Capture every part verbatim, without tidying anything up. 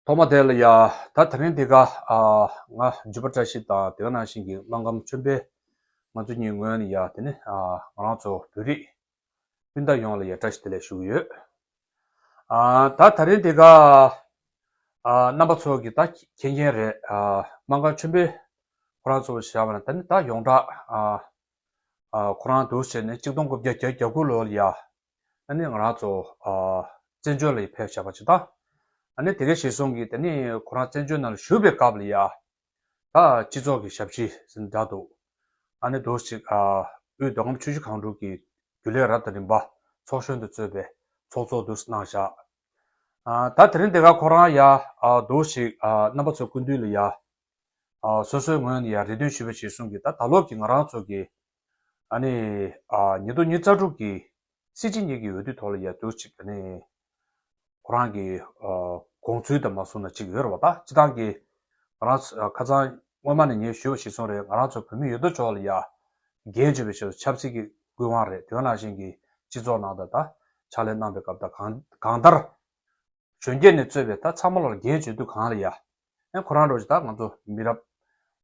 ཐོག་མ་དེ་ལ་ཡ། ད་དེ་རིང་འདི་ག་ཨ་ང་འཇུ་པ་བཀྲ་ཤིས་དང་དེ་ག་ནང་བཞིན་གྱི་སྨར་ཁམས་ཆོས་འཕེལ། ང་ཚོ་གཉིས་ངོས་ནས་ཡ་དེ་ནི་ཨ་ང་རང་ཚོ་བོད་རིགས་སྤུན་ཟླ་ཡོངས་ལ་ཡ་བཀྲ་ཤིས་བདེ་ལེགས་ཞུ་གི་ཡོད། ཨ་ད་དེ་རིང་འདི་ག་ཨ་རྣམ་པ་ཚོ་གི་ད་མཁྱེན་མཁྱེན་རེད། ཨ་སྨར་ཁམས་ཆོས་འཕེལ་ཁོ་རང་ཚོ་བཞག་པ་ན་ད་ནི་ད་ཡོངས་གྲགས་ཨ་ཨ་ཁོ་རང་འདུག་བྱས་ནས་གཅིག་སྟོང་དགུ་བརྒྱ་བརྒྱད་ཅུ་གྱ་དགུ་ལོ་ལ་ཡ། ཨ་ནི་ང་རང་ཚོ་ཨ་བཙན་བྱོལ་ལ་ཕེབས་བཞག་པ་ཅིག་དང་། ཨ་ནི་དེ་གའི་གཞིར་བཟུང་གིས་དེ་ནི་ཁོ་རང་བཙན་བྱོལ་ནང་ལ་བཞུགས་པའི་སྐབས་ལ་ཡ། ད་སྤྱི་ཚོགས་ཀྱི་ཞབས་ཕྱི་ཟེར་ན་འདྲ་འདུག་ཨ་ནི་འདུག་ཅིག་ཨ་དབུས་མདོ་ཁམས་ཆུ་བཞི་སྒང་དྲུག་གི་རྒྱུན་ལས་རབ་དང་རིམ་པ་ཚོགས་གཞོན་དུ་གཙོས་པའི་ཚོགས་གཙོ་འདུག་གནང་བཞག་ཨ་ད་དེ་རིང་འདི་ག་ཁོ་རང་ཡ་ཨ་འདུག་ཅིག་ཨ་རྣམ་པ་ཚོ་སྐུ་མདུན་ལ་ཡ། ཨ་སོ་སོའི་ངོས་ནས་ཡང་རེ་འདུན་ཞུས་པ་གཞིར་བཟུང་གིས་ད་ད་ལོ་གི་ང་རང་ཚོ་གི་ཨ་ནི་ཨ་ཉིས་སྟོང་ཉི་ཤུ་རྩ་དྲུག་གི་སྲིད་སྤྱི་གཉིས་ཀྱི་འོས་བསྡུ་ཐོག་ལ་ཡ་འདུག་ཅིག་ཨ་ནི་ཁོ་རང་གི་ཨ་དགོངས་ཚུལ་དང་མ་སོང་ན་ཅིག་ཡོད་རེད་པ། ད་སྤྱི་བཏང་གི་ང་རང་ཚོ་ཁ་སང་སྔོན་མ་ནས་ངས་ཞུས་པ་གཞིར་བཟུང་རེད། ང་རང་ཚོ་བོད་མི་ཡོད་དོ་ཅོག་ལ་ཡ་འགན་བྱས་པའི་ཆེད་དུ་ཆབ་སྲིད་ཀྱི་སྐུ་དབང་རེད། དེ་ག་ནང་བཞིན་གྱི་སྤྱི་ཚོགས་ནང་དུ་ད་ཕྱག་ལས་གནང་པའི་སྐབས་དང་གང་གང་ལྟར། གཞོན་སྐྱེས་ནས་གཙོས་པའི་ད་ཚང་མ་ལ་འགན་བྱེད་དུས་གང་ལ་ཡ། ཨེ་ཁོ་རང་འདྲ་བོ་ཅིག་ད་ང་ཚོ་མི་རབས་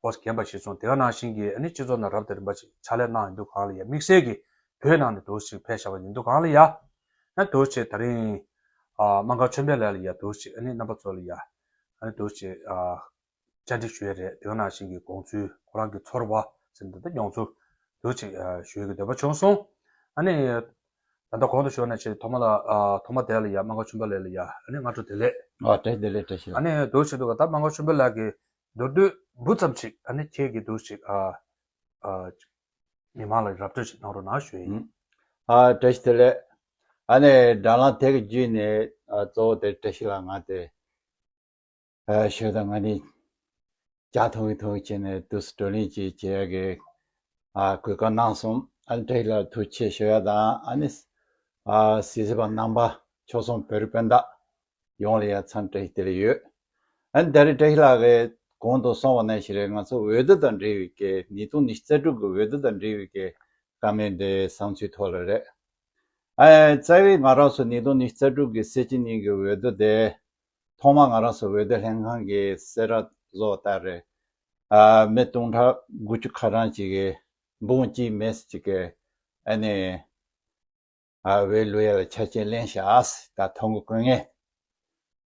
འོ་རྒན་པ་ཞིག་སོང་དེ་ག་ནང་བཞིན་གྱི་ཨ་ནི་སྤྱི་ཚོགས་ནང་རབ་དང་རིམ་པ་ཅིག་ཕྱག་ལས་གནང་ཡོང་དུས་གང་ལ་ཡ། དམིགས་བསལ་གྱི་བོད་ནང་ནས་འདུག་ཅིག་ཕེབས་བཞག་པ་ཡིན་དུས་གང་ལ་ཡ། ཨེ་འདུག་ཅིག་ད་རིང་ཨ་སྨར་ཁམས་ཆོས་འཕེལ་ལགས་ལ་ཡ་འདུག་ཅིག་ཨ་ནི་རྣམ་པ་ཚོ་ལ་ཡ་ཨ་ནི་འདུག་ཅིག་ཨ། བཅར་འདྲི་ཞུ་ཡས་རེད། དེ་ག་ནང་བཞིན་གྱི་དགོངས་ཚུལ་ཁོ་རང་གི་ཚོར་བ་ཟེར་འདི་ལྟ་མྱོང་ཚོར་འདུག་ཅིག་ཞུ་ཡས་ཀྱི་འདོད་པ་བྱུང་སོང་། ཨ་ནི། ད་ལྟ་གོང་དུ་ཞུས་ནང་བཞིན་ཐོག་མ་ལ་ཨ་ཐོག་མ་དེ་ལ་ཡ་སྨར་ཁམས་ཆོས་འཕེལ་ལགས་ལ་ཡ་ཨ་ནི་སྔ་དྲོ་བདེ་ལེགས། ཨ་བཀྲ་ཤིས་བདེ་ལེགས། བཀྲ་ཤིས་ལགས། ཨ་ནི་འདུག་ཅིག་འདུག་ག་ད་སྨར་ཁམས་ཆོས་འཕེལ་ལགས་ཀྱི་མདོར་བསྡུས་འབུ་ཙམ་ཅིག་ཨ་ནི་ཁྱེད་ཀྱིས་འདུག་ཅིག་ཨ་ཨ་མི་མང་ལ་ར་སྤྲོད་ཅིག་གནང་རོགས་གནང་ཞུ་ཡིན། ཨ་བཀྲ་ཤིས་བདེ་ལེགས། ཨ་ནི་སྒྲ་ལམ་དེབ་ཀྱི་བརྒྱུད་ནས་ཨ་གཙོ་བོ་དེ་བཀྲ་ཤིས་ལགས་ང་དེ། ཨ་ཞོལ་དང་ང་ནི་ཇ་འཐུང་གི་འཐུང་གི་བྱས་ནས་དུས་སུ་བགྲོ་གླེང་ཅིག་བྱེད་ཡ་གི་ཨ་གོ་སྐབས་གནང་སོང་། ཨ་ནི་བཀྲ་ཤིས་ལགས་ཐུགས་རྗེ་ཆེ་ཞུ་ཡ་དང་། ཨ་ནི་ཨ་གཟིགས་བཞུགས་པ་རྣམ་པ་ཆོལ་གསུམ་བོད་རིགས་སྤུན་ཟླ་ཡོངས་ལ་ཡ་འཚམས་བཀྲ་ཤིས་བདེ་ལེགས་ཡོད། ཨ་ནི་ད་རེས་བཀྲ་ཤིས་ལགས་ཀྱིས་གོང་དུ་གསུངས་པ་ནང་བཞིན་རེད། ང་ཚོ་འོས་བསྡུ་དང་འབྲེལ་བའི་གི་ཉིས་སྟོང་ཉི་ཤུ་རྩ་དྲུག་གི་འོས་བསྡུ་དང་འབྲེལ་བའི་གི་བཀའ་མོལ་འདི་བསམ་ཚུལ་ཐོག་ལ་རེད། ཨ་རྩ་བའི་ང་རང་ཚོ་ཉིས་སྟོང་ཉི་ཤུ་རྩ་དྲུག་གི་སྲིད་སྤྱི་གཉིས་ཀྱི་འོས་བསྡུ་དེ། ཐོག་མར་ང་རང་ཚོ་འོས་བསྡུ་ལྷན་ཁང་གི་གསལ་བསྒྲགས་བཟོ་ལྟར་རེད། ཨ་མི་སྟོང་ཕྲག་དགུ་བཅུ་ཁ་གྲངས་ཅིག་གིས་འབུམ་གཅིག་མེད་ཅིག་གིས་ཨ་ནི་ཨ་འོས་བླུག་ཡ་ལ་ཆ་རྐྱེན་ལེན་བཞག་ད་ཐོ་འགོད་སྐུ་ངལ།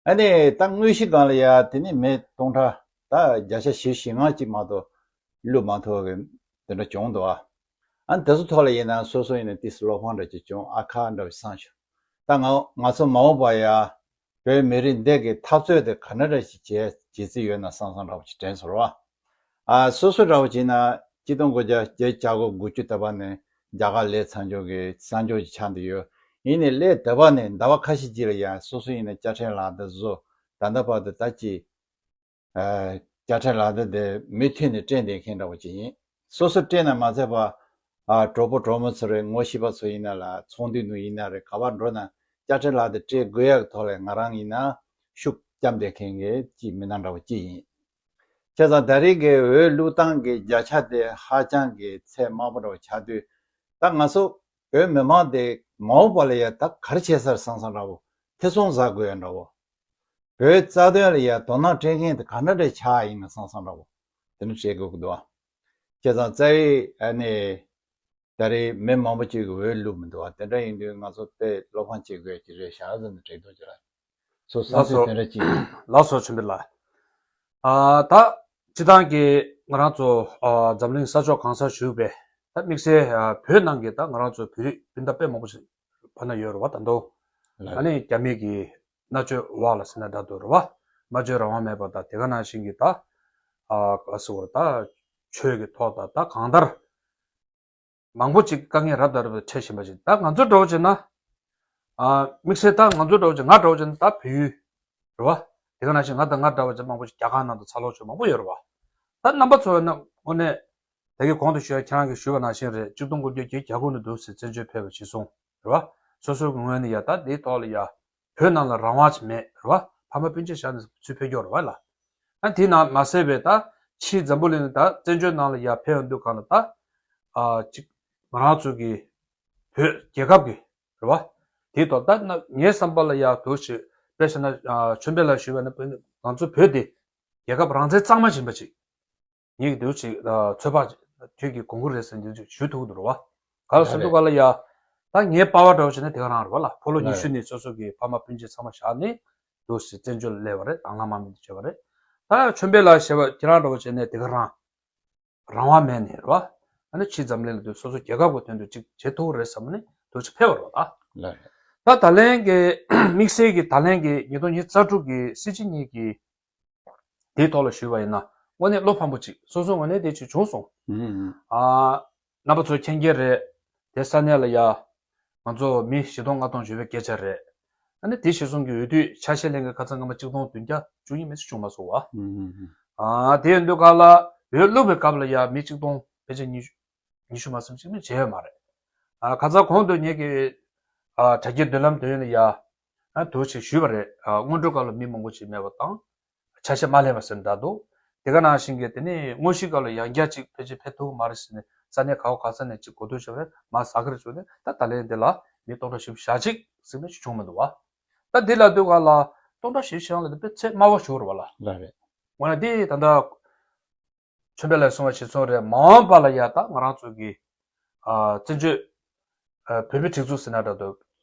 ཨ་ནི་ད་དངོས་གཞི་སྒང་ལ་ཡ་དེ་ནི་མི་སྟོང་ཕྲག་ད་བརྒྱ་ཆ་བཞི་བཅུ་ཞེ་ལྔ་ཅིག་མ་གཏོགས་བླུག་མ་ཐུབ་པ་གི་དེ་འདྲ་བྱུང་འདུག་ཨ་ནི་དེ་ཚོ་ཐོག་ལ་ཡིན་ན་སོ་སོ་ཡིན་ན་ཏིས་བློ་ཕངས་འདྲ་ཅིག་བྱུང་། ཨ་ཁ་འདྲ་བ་སང་ཞུ། ད་ང་ང་ཚོ་མ་འོངས་པ་ཡ་བོད་མི་རིགས་འདི་གི་འཐབ་རྩོད་དེ་ག་འདྲ་འདྲ་ཞིག་བྱེད་བྱེད་རྩིས་ཡོད་ན་བསམ་བསམ་འདྲ་བོ་ཞིག་དྲན་སོང་ར། ཨ་སོ་སོ་འདྲ་བོ་བྱས་ན་ཆིག་སྟོང་དགུ་བརྒྱ་བརྒྱད་ཅུ་གྱ་དགུ་དགུ་བཅུ་ད་བར་ནས་རྒྱ་གར་སླེབས་ཚར་འཇོག་གི་གསར་འཇོག་ཅིག་ཆགས་འདི་ཡོད། ཡིན་ནའི་སླེབས་ད་བར་ནས་ཟླ་བ་ཁ་ཤས་ཅིག་ལ་ཡང་སོ་སོ་ཡིན་ན་དཔྱ་ཁྲལ་ལག་བསྟར་བཟོ། ད་ལྟ་བར་དུ་ད་ཅི། ཨ་དཔྱ་ཁྲལ་ལག་བསྟར་དེ་མུ་མཐུད་ནས་སྤྲད་བསྡད་མཁན་འདྲ་བོ་ཅིག་ཡིན། སོ་སོ་སྤྲད་ན་མ་ཚད་པ། ཨ་གྲོགས་པོ་གྲོགས་མོ་ཚོ་རེད། ངོ་ཤེས་པ་ཚོ་ཡིན་ན་ལ་ཚོགས་འདུའི་ནང་ཡིན་ན་རེད། ག་པར་འགྲོ་ན་དཔྱ་ཁྲལ་ལག་བསྟར་སྤྲད་དགོས་ཡག་གི་ཐོག་ལ་ང་རང་ཡིན་ན་ཤུགས་བརྒྱབ་བསྡད་མཁན་གྱི་ཅིག་མི་སྣ་འདྲ་བོ་ཅིག་ཡིན། བྱས་ཙང་ད་རེས་ཀྱི་འོས་བླུག་སྟངས་ཀྱི་བརྒྱ་ཆ་དེ་ཧ་ཅང་གི་ཚད་དམའ་པོ་འདྲ་བོ་ཆགས་དུས། ད་ང་ཚོ་བོད་མི་མང་དེ་མ་འོངས་པ་ལ་ཡ་ད་ག་རེ་བྱེད་སར་བསམ་བསམ་འདྲ་བོ། ཐེ་ཚོམ་ཟ་དགོས་ཡ་འདྲ་བོ། བོད་རྩ་དོན་ལ་ཡ་དོ་སྣང་སྤྲད་མཁན་དེ་ག་འདྲ་འདྲ་ཆགས་ཡིན་ན་བསམ་བསམ་འདྲ་བོ། དེ་འདྲ་བྱེད་དགོས་ཀྱི་འདུག་ཨ། བྱས་ཙང་རྩ་བའི་ཨ་ནི་ད་རེས་མི་མང་པོ་ཅིག་གིས་འོས་བླུགས་མི་འདུག་ཨ། དེ་འདྲ་ཡིན་དུས་ང་ཚོ་དཔེ་བློ་ཕམ་བྱེད་དགོས་ཀྱི་རེད་ཤག་ཟེར་ནས་དྲན་ཐུབ་ཀྱི་རེད། སོ་ལགས་བསམ་ཚུལ་སོ། དེ་འདྲ་ཅིག་ཡིན། ལགས་སོ་ཆོས་འཕེལ་ལགས། ཨ་ད་སྤྱི་བཏང་གི་ང་རང་ཚོ་ཨ་འཛམ་གླིང་ས་ཕྱོགས་གང་སར་བཞུགས་པའི་ད་དམིགས་བསལ་ཨ་བོད་ནང་གི་ད་ང་རང་ཚོ་བོད་རིགས་སྤུན་ཟླ་དཔེ་མང་པོ་ཞིག་བར་ན་ཡོད་རེད་བ། ད་དུང་ལགས། ཨ་ནི་རྒྱ་མི་གི་མནར་གཅོད་འོག་ལ་ཟེར་ན་འདྲ་འདུག་རེད་བ། སྨྲ་བརྗོད་རང་དབང་མེད་པ་དང་དེ་ག་ནང་བཞིན་གྱི་ད་ཨ་ག་ཟེར་བ་ད་ཆོས་ཀྱི་ཐོག་དང་ད་གང་ལྟར། མང་པོ་ཅིག་དཀའ་ངལ་རབ་དང་རིམ་པ་འཕྲད་བཞིན་པ་ཅིག་ད་ང་ཚོ་འདྲ་བོ་བྱས་ན། ཨ་དམིགས་བསལ་ད་ང་ཚོ་འདྲ་བོ་བྱས་ང་འདྲ་བོ་བྱས་ན་ད་བལ་ཡུལ་རེད་བ། དེ་ག་ནང་བཞིན་ང་དང་ང་འདྲ་བོ་བྱས་མང་པོ་ཅིག་རྒྱ་གར་ནང་དུ་འཚར་ལོངས་བྱུང་མང་པོ་ཡོད་རེད་བ། ད་རྣམ་པ་ཚོ་ཡིན་ན་དངོས་གནས་ད་གིན་གོང་དུ་ཞུས་ཡ་ཁྱེད་རང་གིས་ཞུས་པ་ནང་བཞིན་རེད། ཆིག་སྟོང་དགུ་བརྒྱ་བརྒྱད་ཅུ་གྱ་དགུ་ནས་འདུག་སེ་བཙན་བྱོལ་ཕེབས་པ་གཞིར་བཟུང་རེད་བ། སོ་སོའི་ངོས་ནས་ཡ་ད་དེའི་ཐོག་ལ་ཡ། བོད་ནང་ལ་རང་དབང་ཅིག་མེད་རེད་བ། ཕ་མ་སྤུན་མཆེད་བཞག་ནས་ཚུར་ཕེབས་རྒྱུ་རེད་བ་ལ། ཨ་དེ་ནང་མ་ཟད་པའི་ད་ཕྱིའི་འཛམ་བུ་གླིང་ནས་ད་བཙན་བྱོལ་ནང་ལ་ཡར་ཕེབས་ཡོང་དུས་གང་ལ་ད་ཨ་ཅིག་ང་རང་ཚོ་གི་བོད་རྒྱལ་ཁབ་ཀྱི་རེད་བ། དེའི་ཐོག་ད་ན་ངའི་བསམ་པ་ལ་ཡར་འདུག་ཞིག་ དཔེ་བཞག་ན་ཨ་ཆོས་འཕེལ་ལགས་ཞུས་པ་ནི་ང་ཚོ་བོད་དེ་རྒྱལ་ཁབ་རང་བཙན་གཙང་མ་ཡིན་པ་ཅིག་ངེད་ཀྱི་འདོད་ཅིག་ཚོད་དཔག་ཁྱོད་ཀྱི་གོང་བཀུར་རེད་ཟེར་འདི་ཅིག་ཞུ་ཐུབ་ཀྱི་འདུག་རེད་བ། ག་ལ་ཟེར་དུས་ག་ལ་ཡ། ད་ངའི་པ་ཕ་འདྲ་བོ་བྱས་ན་དེ་ག་རང་རེད་བ་ལ། ཕོ་ལོ་ཉི་ཤུ་ནས་སོ་སོ་གི་ཕ་མ་སྤུན་མཆེད་ཚང་མ་བཞག་ནས་འདུག་སེ་བཙན་བྱོལ་སླེབས་པ་རེད། དང་བླངས་དམག་མི་འདི་བྱས་པ་རེད། ད་ཆོས་འཕེལ་ལགས་ཞེས་པ་ཁྱེད་རང་འདྲ་བོ་བྱས་ནས་དེ་ག་རང་རང་དབང་མེད་ནས་རེད་བ། ཨ་ནི་ཕྱིའི་འཛམ་གླིང་ལ་དུས་སོ་སོ་རྒྱལ་ཁབ་ཀྱི་དོན་དུ་ཅིག་བྱེད་ཐུབ་རེད་བསམ་ནས་འདུག་ཅིག་ཕེབས་པ་རེད་བ། ད་ད་ལན་གྱི་དམིགས་བསལ་གྱི་ད་ལན་གྱི་ཉིས་སྟོང་ཉི་ཤུ་རྩ་དྲུག་གི་སྲིད་སྤྱི་གཉིས་ཀྱི་དེའི་ཐོག་ལ་ཞུས་པ་ཡིན་ན་དངོས་གནས་བློ་ཕམ་པོ་ཅིག་སོ་སོ་ངོས་ནས་དེ་ཅིག་བྱུང་སོང་། ཨ། རྣམ་པ་ཚོ་མཁྱེན་གྱི་རེད། དེ་ས་གནས་ལ་ཡ། ང་ཚོ་མི་བཞི་སྟོང་ལྔ་སྟོང་བཞུགས་པའི་སྐད་ཆ་རེད། ཨ་ནི་དེ་གཞིར་བཟུང་གི་འོས་བསྡུ་ཆ་ཤས་ལེན་མཁན་ཁ་སང་སྔ་མ་གཅིག་སྟོང་བདུན་བརྒྱ་བཅུ་གཉིས་མི་ཙམ་བྱུང་མ་སོང་བ། ཨ། དེ་ཡིན་དུས་ག་ལ་འོས་བླུགས་པའི་སྐབས་ལ་ཡ་མི་གཅིག་སྟོང་ཕལ་ཆེར་ཉི་ཤུ་ཉི་ཤུ་མ་ཟིན་ཅིག་མི་བྱས་ཡོད་མ་རེད། ཨ། ཁ་སང་གོང་དུ་ངེད་ཀྱི་ཨ་དྲ་རྒྱའི་མདུན་ལམ་དེ་ཡོད་ན་ཡ། ཨ། འདུག་ཅིག་ཞུས་པ་རེད། ཨ། སྔོན་འགྲོའི་སྐབས་ལ་མི་མང་པོ་ཅིག་མེད་པ་དང་། ཆ་ཤས་མ་ལེན་པ་ཟེར་འདྲ་འདུག་དེ་ག་ནང་བཞིན་གྱི་དེ་ནས་དངོས་གཞིའི་སྐབས་ལ་ཡང་བསྐྱར་ཅིག་ཕལ་ཆེར་ཕེབས་ཐུབ་ཀྱི་མ་རེད་ཟེར་ནས་ས་གནས་ག་བ་ག་ས་ནས་ཅིག་གོ་བསྡུར་བྱས་པ་རེད། མ་ཟ་གི་རེད་ཟེར་ནས་ད་ད་ལན་འདི་ལ་མི་སྟོང་ཕྲག་བཞི་བཅུ་ཞེ་གཅིག་ཟིན་ནས་ཅིག་བྱུང་མི་འདུག་བ། ད་འདི་ལ་འདུག་ག་ལ་སྟོང་ཕྲག་བཞི་བཅུ་ཞེ་གཅིག་ལ་འདི་དཔེ་ཚད་དམའ་བ་ཞིག་རེད་བ་ལ། ལ་རེད། འོ་ན་འདི་ད་ལྟ། ཆོས་འཕེལ་ལགས་གསུངས་པ་ཞིག་སོང་རེད། མ་འོངས་པ་ལ་ཡ་ད་ང་རང་ཚོ་གི་ཨ་བཙན་བྱོལ་ཨ་བོད་མིའི་སྒྲིག་འཛུགས་ཟེར་ན་འདྲ་འདུག་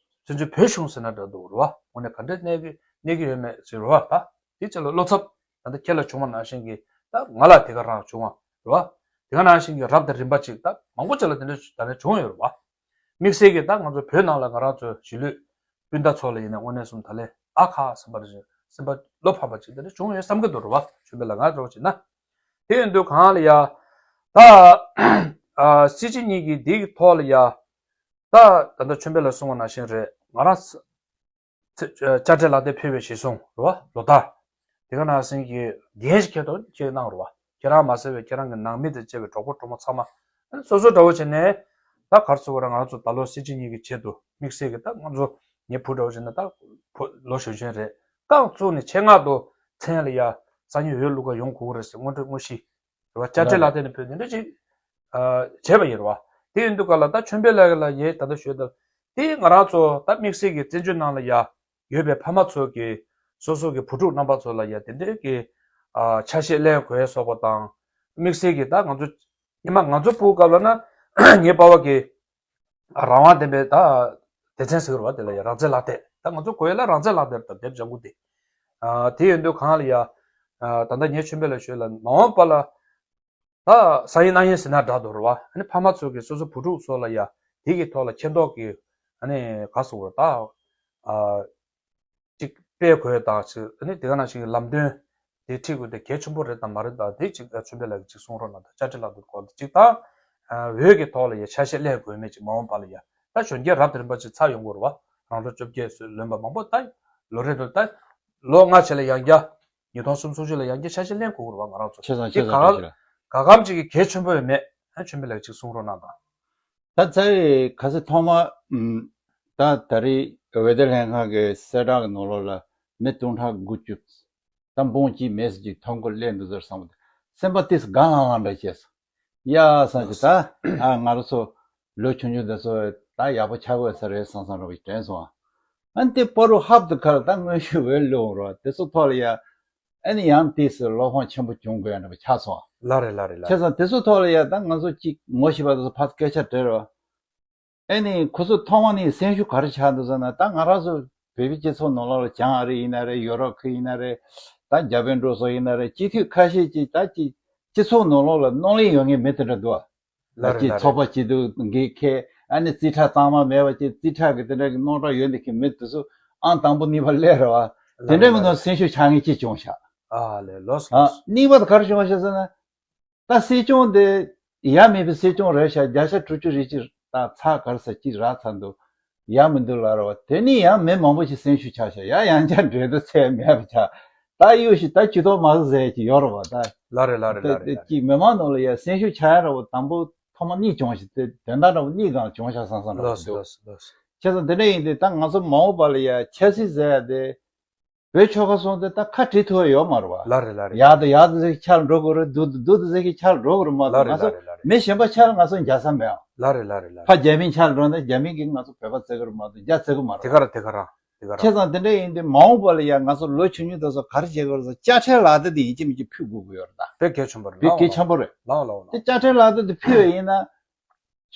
བཙན་བྱོལ་བོད་གཞུང་ཟེར་ན་འདྲ་འདུག་རེད་བ། དངོས་གནས་ག་འདྲ་གནས་ཀྱི་གནས་ཀྱི་ཡོད་མེད་ཟེར་རེད་བ། ད་དེ་ཅིག་ལ་བློ་འཚབ་ད་ལྟ་ཁྱེད་ལ་བྱུང་བ་ནང་བཞིན་གྱི་ད་ང་ལ་དེ་ག་རང་བྱུང་བ་རེད་བ། དེ་ག་ནང་བཞིན་གྱི་རབ་དང་རིམ་པ་ཅིག་ད་མང་པོ་ཅིག་ལ་དེ་འདྲ་ད་ནས་བྱུང་ཡོད་རེད་བ། དམིགས་བསལ་གྱི་ད་ང་ཚོ་བོད་ནང་ལ་ང་རང་ཚོ་གཞིས་ལུས་སྤུན་ཟླ་ཚོ་ལ་ཡིན་ན་དངོས་གནས་སོང་ད་ལས་ཨ་ཁ་སེམས་པ་རེ་སེམས་པ་བློ་ཕམ་པ་ཅིག་དེ་འདྲ་བྱུང་ཡོད་བསམ་གྱི་འདུག་རེད་བ། ཆོས་འཕེལ་ལགས་ང་འདྲ་བོ་བྱས་ན། དེ་ཡིན་དུས་གང་ལ་ཡ། ད་ཨ་སྲིད་སྤྱི་གཉིས་ཀྱི་འདི་གི་ཐོག་ལ་ཡ། ད་ད་ལྟ་ཆོས་འཕེལ་ལགས་གསུངས་པ་ནང་བཞིན་རེད། ང་རང་ཚ་དཔྱ་ཁྲལ་ལག་དེབ་ཕུལ་བའི་གཞིར་བཟུང་རེད་བ། ལོ་ལྟར་དེ་ག་ནང་བཞིན་གྱི་འགན་ཞིག་འཁྱེར་དང་འཁྱེར་གནང་རེད་བ། ཁྱེད་རང་མ་ཟད་པའི་ཁྱེད་རང་གི་ནང་མི་དང་བཅས་པའི་གྲོགས་པོ་གྲོགས་མོ་ཚང་མ་སོ་སོ་འདྲ་བོ་བྱས་ནས་ད་ག་རེ་ཟེར་དགོས་རེད། ང་ཚོ་ད་ལོ་སྲིད་སྤྱི་གཉིས་ཀྱི་ཆེད་དུ་དམིགས་བསལ་གྱི་ད་ང་ཚོ་ངའི་བུ་འདྲ་བོ་བྱས་ན་ད་ལོ་གཞོན་གཞོན་རེད། རྐང་བཙུགས་ནས་ཆེད་མངགས་ཏུ་མཚན་ལ་ཡ་སང་ཉིན་འོས་བླུག་ག་ཡོང་དགོས་རེད་ཟེར་སྔོན་འགྲོའི་དངོས་གཞི་རེད་བ། དཔྱ་ཁྲལ་ལག་དེབ་ནས་ཕུལ་དེ་འདྲ་ཅིག་ཨ་བྱས་པ་ཡིན་རེད་བ། དེ་ཡིན་དུས་ག་ལ་ད་ཆོས་འཕེལ་ལགས་ལ་ཡས་ད་ལྟ་ཞུས་ད་དེ་ང་རང་ཚོ་ད་དམིགས་བསལ་གྱི་བཙན་བྱོལ་ནང་ལ་ཡ་ཡོད་པའི་ཕ་མ་ཚོ་གི་སོ་སོ་གི་བུ་ཕྲུག་རྣམ་པ་ཚོ་ལ་ཡ་དེ་འདྲའི་གི་ཨ་ཆ་ཤས་ལེན་དགོས་སོགས་པ་དང་། དམིགས་བསལ་གྱི་ད་ང་ཚོ་ཉི་མ་ང་ཚོ་སྤུ་གུ་སྐབས་ལ་ན་ངའི་པ་ཕ་གི་རང་དབང་ལྡན་པའི་ད་སྡེ་ཚན་ཟེར་གྱི་རེད་བ། དེ་ལ་ཡ་རང་བཙན་ལག་དེབ་ད་ང་ཚོ་དགོས་ཡ་ལ་རང་བཙན་ལག་དེབ་དང་དེབ་ལྗང་ཁུ་དེ། ཨ་དེ་ཡིན་དུས་གང་ལ་ཡ། ཨ་ད་ལྟ་ངས་ཆོས་འཕེལ་ལ་ཞུས་ལ་མ་འོངས་པ་ལ་ད་ཟ་ཡིན་གནང་ཡིན་ཟེར་ན་འདྲ་འདུག་རེད་བ། ཨ་ནི་ཕ་མ་ཚོ་གིས་སོ་སོ་བུ་ཕྲུག་ཚོ་ལ་ཡ་དེ་གི་ཐོག་ལ་མཁྱེན་རྟོགས་ཀྱི་ཨ་ནི་ག་ཟེར་དགོས་རེད་ད། ཨ་ཅིག་སྤེལ་དགོས་དང་ཅིག་ཨ་ནི་དེ་ག་ནང་བཞིན་གྱི་ལམ་སྟོན་དེ་ཁྲིད་དགོས་དེ་གལ་ཆེན་པོ་རེད་དང་མ་རེད་དང་དེ་ཅིག་ཆོས་འཕེལ་ལགས་ཀྱིས་ཅིག་གསུང་རོགས་གནང་དང་། དཔྱ་ཁྲལ་ལག་དེབ་སྐོར་དེ་ཅིག་དང་། འོས་ཀྱི་ཐོག་ལ་ཡ་ཆ་ཤས་ལེན་དགོས་མེད་ཅིག་མ་འོངས་པ་ལ་ཡ་ད་གཞོན་སྐྱེས་རབ་དང་རིམ་པ་ཅིག་ཚར་ཡོང་དགོས་རེད་བ། རང་ལོ་བཅོ་བརྒྱད་ལོན་པ་མང་པོ་ད་ལོ་རེ་རེ་ད་ལོ་ལྔ་ཆེ་ལ་ཡང་བསྐྱར་ཉིས་སྟོང་སུམ་ཅུ་ལ་ཡང་བསྐྱར་ཆ་ཤས་ལེན་དགོས་རེད་བ། ང་རང་ཚོ་ཆེ་ཚང་དེ་ཆེ་ག་ཚང་ཆེ་ཚང་། ག་གམ་ཅིག་གི་གལ་ཆེན་པོ་ཡོད་མེད་ཨ་ཆོས་འཕེལ་ལགས་ཅིག་གསུང་རོགས་གནང་དང་། ད་ཚེ་རིང་ཁ་སང་ཐོག་མ་ཨུམ། ད་ད་རེས་འོས་བསྡུ་ལྷན་ཁང་གི་གསལ་བསྒྲགས་ཀྱི་ནང་ལོགས་ལ་མི་སྟོང་ཕྲག་དགུ་བཅུ་ད་འབུམ་གཅིག་མེད་ཟེར་ཅིག་ཐོ་འགོད་སླེབས་འདུག་ཟེར་བསམ་པ་སེམས་པ་ཏིས་དགའ་ལྷང་ལྷང་འདྲ་བྱས་སོང་། ཡ་བསམ་གི་ད་ཨ་ང་རང་ཚོ་ལོ་ཆུང་ཆུང་འདི་ཚོ་ད་ཡག་པོ་ཆགས་དགོས་ས་རེད་བསམ་བསམ་འདྲ་བོ་དྲན་སོང་ཨ། ཨ་ནི་དེ་པ་རུ་ཧབ་ཏུ་ཁར་ད་དངོས་ཤུགས་འོས་བླུགས་རོགས་དེ་ཚོ་ཐོག་ལ་ཡ། ཨ་ནི་ཡང་དེས་བློ་ཕམ་ཆེན་པོ་བྱུང་དགོས་ཡ་འདྲ་པོ་ཆགས་སོང་། ལ་རེད་ལ་རེད་ལ་ཆ་རེད། ཚང་དེ་ཚོ་ཐོག་ལ་ཡ་ད་ང་ཚོ་གཅིག་ངོ་ཤེས་པ་དེ་ཚོ་ཕར་སྐད་ཆ་དྲིས་རོགས། ཨ་ནི་ཁོ་ཚོ་ཐོག་མ་ནས་སེམས་ཤུགས་ག་རེ་ཆགས་འདུག་ཟེར་ན་ད་ང་རང་ཚོ་བོད་པའི་སྤྱི་ཚོགས་ནང་ལོགས་ལ་བྱང་ཨ་རི་ཡིན་ན་རེད། ཡོ་རོབ་ཁུལ་ཡིན་ན་རེད། ད་རྒྱ་བལ་འབྲུག་སོགས་ཡིན་ན་རེད། སྤྱི་འཐུས་ཁ་ཤས་ཀྱིས་ད་ཅིག་སྤྱི་ཚོགས་ནང་ལོགས་ལ་གནོད་ལན་ཡོད་མཁན་མི་དེ་འདྲ་འདུག་ཨ། ལ་རེད་ཅིག་ལ་ཚོགས་པ་རེད། སྐྱིད་སྡུག་འགན་འཁྱེར་ཨ་ནི་རྩིས་ཁྲ་གཙང་མ་མེད་པ་ཅིག་རྩིས་ཁྲ་གི་དེ་འདྲ་གི་རྣམ་གྲངས་ཡོད་འདི་གི་མི་དེ་ཚོ་ཨང་དང་པོ་གཉིས་པ་སླེབས་རེད་བ། ལ་དེ་འདྲ་རེད་གི་ལ་ནང་རེད། སེམས་ཤུགས་ཆག་མཁན་ཅིག་བྱུང་ཤག་ཨ་ལས་ལོས་ཨ་ལོས། གཉིས་པ་དེ་ག་རེ་བྱུང་བ་ཤག་ཟེར་ན། ད་སྲིད་སྐྱོང་དེ་ཡ་མེད་པའི་སྲིད་སྐྱོང་རེད་ཤག་བརྒྱ་ཆ་དྲུག་ཅུ་རེ་གཅིག་ད་ཚགས་ག་རེ་ཟེར་གཅིག་རག་ཚར་འདུག་ཡ་མི་འདུག་ལབ་རེད་བ། དེ་ནི་ཡང་མི་མང་པོ་ཞིག་སེམས་ཤུགས་ཆག་ཤག་ཡ་ཡང་བསྐྱར་འགྲོས་འདུག་ཚད་མེད་པ་ཆགས། ད་གཡུག་ཞིག་ད་ཇུས་གཏོགས་མ་བཟོ་ཟེར་གྱི་ཡོད་རེད་བ་ད། ལ་རེད་ལ་རེད་ལ་རེད་ལ་རེད། ཅིག་མི་མང་ནང་ལ་ཡ་སེམས་ཤུགས་ཆག་ཡ་འདྲ་བོ་དང་པོ་ཐོག་མ་གཉིས་བྱུང་ཞིག་དེ་དོན་དག་འདྲ་བོ་གཉིས་སྒང་བྱུང་ཤག་བསམ་བསམ་འདྲ་བོ་ལོས་འདུག་ལོས་ལོས། བྱས་ཙང་དེ་འདྲ་ཡིན་དུས་ད་ང་ཚོ་མ་འོངས་པ་ལ་ཡ་ཆབ་སྲིད་ཟེར་ཡ་དེ་བོད་ཆོལ་ཁ་གསུམ་དེ་ད་ཁ་བྲལ་ཐུབ་ཡ་ཡོད་མ་རེད་བ། ལ་རེད་ལ་རེད། ཡག་དང་ཡག་དང་ཟེར་ཆགས་འགྲོ་དགོས་རེད། སྡུག་དང་སྡུག་དང་ཟེར་གྱི་ཆགས་འགྲོ་དགོས་རེད་མ་གཏོགས་ལ་རེད་ང་ཚོ་ལ་རེད་ལ་རེད། མི་གཞན་པ་ཆགས་ལ་ང་ཚོ་འཇགས་ས་མེད་ཨ། ལ་རེད་ལ་རེད་ལ་ཕ་རེད། རྒྱ་མིའི་ཆགས་འགྲོ་ན་རྒྱ་མི་གིས་ང་ཚོ་བོད་པ་བརྩི་གི་རེད་མ་གཏོགས་འཇགས་བརྩི་གི་མ་དེ་རེད་ག་བ། ར་དེ་ག་ར། དེ་ག་རང་། བྱས་ཙང་དེ་འདྲ་ཡིན་དུས་མ་འོངས་པ་ལ་ཡང་ང་ཚོ་ལོ་ཆུང་ཆུང་དེ་ཚོ་ག་རེ་བྱེད་དགོས་རེད་ཟེར། དཔྱ་ཁྲལ་ལག་དེབ་དེ་ཡིན་གཅིག་མིན་གཅིག་ཕུལ་དགོས་ཀྱི་ཡོད་རེད་ད། དཔེ་གལ་ཆེན་པོ་རེད། དཔེ་གལ་ཆེན་པོ་རེད། ལའོ་ལའོ་ལའོ། དེ་དཔྱ་ཁྲལ་ལག་དེབ་དེ་ཕུལ་བ་ཡིན་ན།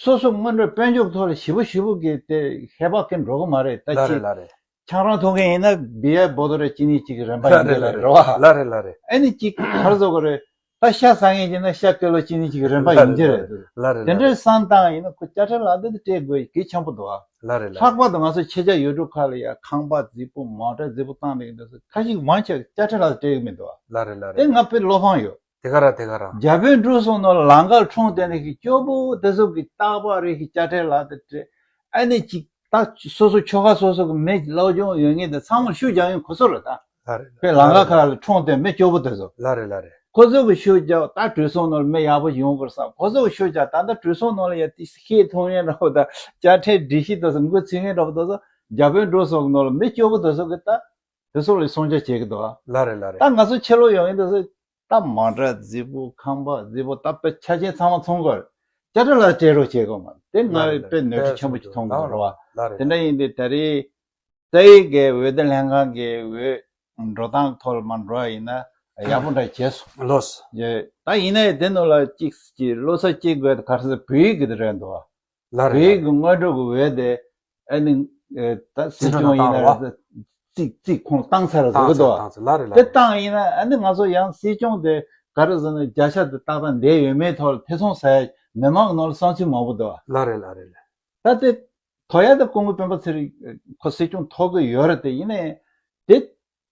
སོ་སོ་སྔོན་འགྲོ་དཔལ་འབྱོར་ཐོག་ལ་ཞེ་པོ་ཞེ་པོ་གི་དེ་ཧེ་བག་གི་འགྲོ་གི་མ་རེད་ད། ལ་རེད་ཅིག་ལ་རེད། ཆང་རག་འཐུང་མཁན་ཡིན་ན་བི་ཡ་བོ་ཏོ་རེ་གཅིག་གཉིས་གཅིག་གི་རིན་པ་ཡིན་གྱི་རེད། རེད་བ། ལ་རེད་ལ་རེད། ཨ་ནི་གཅིག་ག་རེ་ཟེར་དགོས་རེད། ད་ཤ་ཟ་མཁན་ཡིན་ན་ཤ་ཀི་ལོ་གཅིག་གཉིས་གཅིག་གི་རིན་པ་ཡིན་གྱི་རེད། ལ་རེད་དེ་ལ་འདྲའི་རེད། བསམ་བཏང་ཡིན་ན་ཁོ་དཔྱ་ཁྲལ་ལག་དེབ་དེ་སྤྲད་དགོས་གལ་ཆེན་པོ་འདུག་ཨ། ལ་རེད་ལ་ལྷག་རེད། པར་དུ་ང་ཚོ་ཕྱི་རྒྱལ་ཡུལ་གྲུ་ཁག་ལ་ཡ་ཁང་པ་རྫིག་པོ་མོ་ཊ་རྫིག་པོ་བཏང་ནས་འདུག་ས་ཁ་ཤས་མང་ཆེ་དཔྱ་ཁྲལ་ལག་དེབ་སྤྲད་ཀྱི་མི་འདུག་ཨ། ལ་རེད་ལ་དེ་རེད། ང་དཔེ་བློ་ཕངས་ཡོད། དེ་ག་ར་དེ་ག་ར། རྒྱ་བོད་འབྲུག་གསུམ་ནང་ལ་ལམ་ཁར་འཁྲུངས་བསྡད་མཁན་གྱི་སྐྱོ་པོ་དེ་ཚོ་གི་རྟག་པར་རེ་ཞིག་དཔྱ་ཁྲལ་ལག་དེབ་སྤྲད། ཨ་ནི་ཅིག་ད་སོ་སོ་ཆོལ་ཁ་སོ་སོ་གི་མི་སློབ་སྦྱོང་ཡོད་མཁན་དེ་ཚང་མར་ཤུགས་རྒྱག་ཡོང་ཁོ་ཚོ་རེད་ད། ལ་རེད། དཔེ་ལམ་ཁ་ཁག་ལ་འཁྲུངས་བསྡད་མི་སྐྱོ་པོ་དེ་ཚོ། ལ་རེད་ལ་རེད། ཁོ་ཚོ་གི་ཤུགས་རྒྱག་ད་གྲོས་ཚོགས་ནང་ལ་མི་ཡག་པོ་ཞིག་ཡོང་དགོས་བསམ། ཁོ་ཚོ་གི་ཤུགས་རྒྱག་ད་ལྟ་གྲོས་ཚོགས་ནང་ལ་ཡ་དེ་ཤེས་ཐུབ་མཁན་འདྲ་པོ་ད་དཔྱ་ཁྲལ་སྒྲིག་གཞི་དེ་ཚོ་འགོ་ཚུགས་མཁན་འདྲ་པོ་དེ་ཚོ་རྒྱ་བོད་འབྲུག་གསུམ་གི་ནང་ལ་མི་སྐྱོ་པོ་དེ་ཚོ་གི་ད། དེ་ཚོ་ལ་སྲུང་སྐྱོབ་བྱེད་ཀྱི་འདུག་ཨ། ལ་རེད་ལ་རེད། ད་ང་ཚོ་ཕྱི་ལོགས་ཡོང་ཡིན་དུས་སུ་ད་མོ་ཊ་རྫིག་པོ་ཁང་པ་རྫིག་པོ་ད་དཔེ་ཆ་ཆེན་ཚང་མ་ཚོང་དགོས། དཔྱ་ཁྲལ་ལ་སྤྲད་རོགས་བྱེད་དགོས་མ་རེད། དེ་ང་ལ་རེད་ལ་དཔེ་རེད། ནོར་འཁྲུལ་ཆེན་པོ་ཞིག་མཐོང་གི་འདུག་རེད་བ། ལ་རེད། དེ་འདྲ་ཡིན་དུས་ད་རེས་རྩ་ཡིག་གི་འོས་བསྡུ་ལྷན་ཁང་གི་འོས་འགྲོ་སྟངས་ཐོག་ལ་མར་འགྲོ་བ་ཡིན་ན་ཡག་པོ་འདྲ་བྱས་སོང་། ལོས། ཡེ། ད་ཡིན་ནའི་དེ་ནང་ལ་གཅིག་གཅིག་བློ་འཚབ་སྐྱེ་དགོས་ད་ག་རེ་ཟེར་བོད་ཡིག་གི་དེ་རེད་འདུག་བ། ལ་རེད་བོད་ཡིག་ལ་གི་རེད། སྔོན་འགྲོ་གི་འོས་དེ། ཨ་ནི། ཨེ། ད་སྲིད་སྲིད་སྐྱོང་སྐྱོང་ཡིན་ན་རེད། བཏང་ཚར། རྩིས་རྩིས་ཁོང་བཏང་ཚར་བཟོ་གི་འདུག་བ། བཏང་ཚར་བཏང་ཚར། ལ་རེད་ལ་དེ་རེད། བཏང་ཡིན་ན་ཨ་ནི་ང་ཚོ་ཡང་སྲིད་སྐྱོང་དེ་ག་རེ་ཟེར་ན་བརྒྱ་ཆ་དེ་ཏག་ཏག་འདས་ཡོད་མེད་ཐོག་ལ་ཐེ་ཚོམ་ཟ་ཡ་མི་མང་གི་ནང་ལ་བསམ་ཚུལ་མང་པོ་འདུག་བ། ལ་རེད་ལ་རེད་ལ། ད་དེ་ཐོ་ཡ་དེ་སྐུ་ངོ་སྤེན་པ་ཚེ་རིང་ཁོ་སྲིད་སྐྱོང་ཐོབ་གི་ཡོད་རེད། དེ་ཡིན་ནའི་དེ་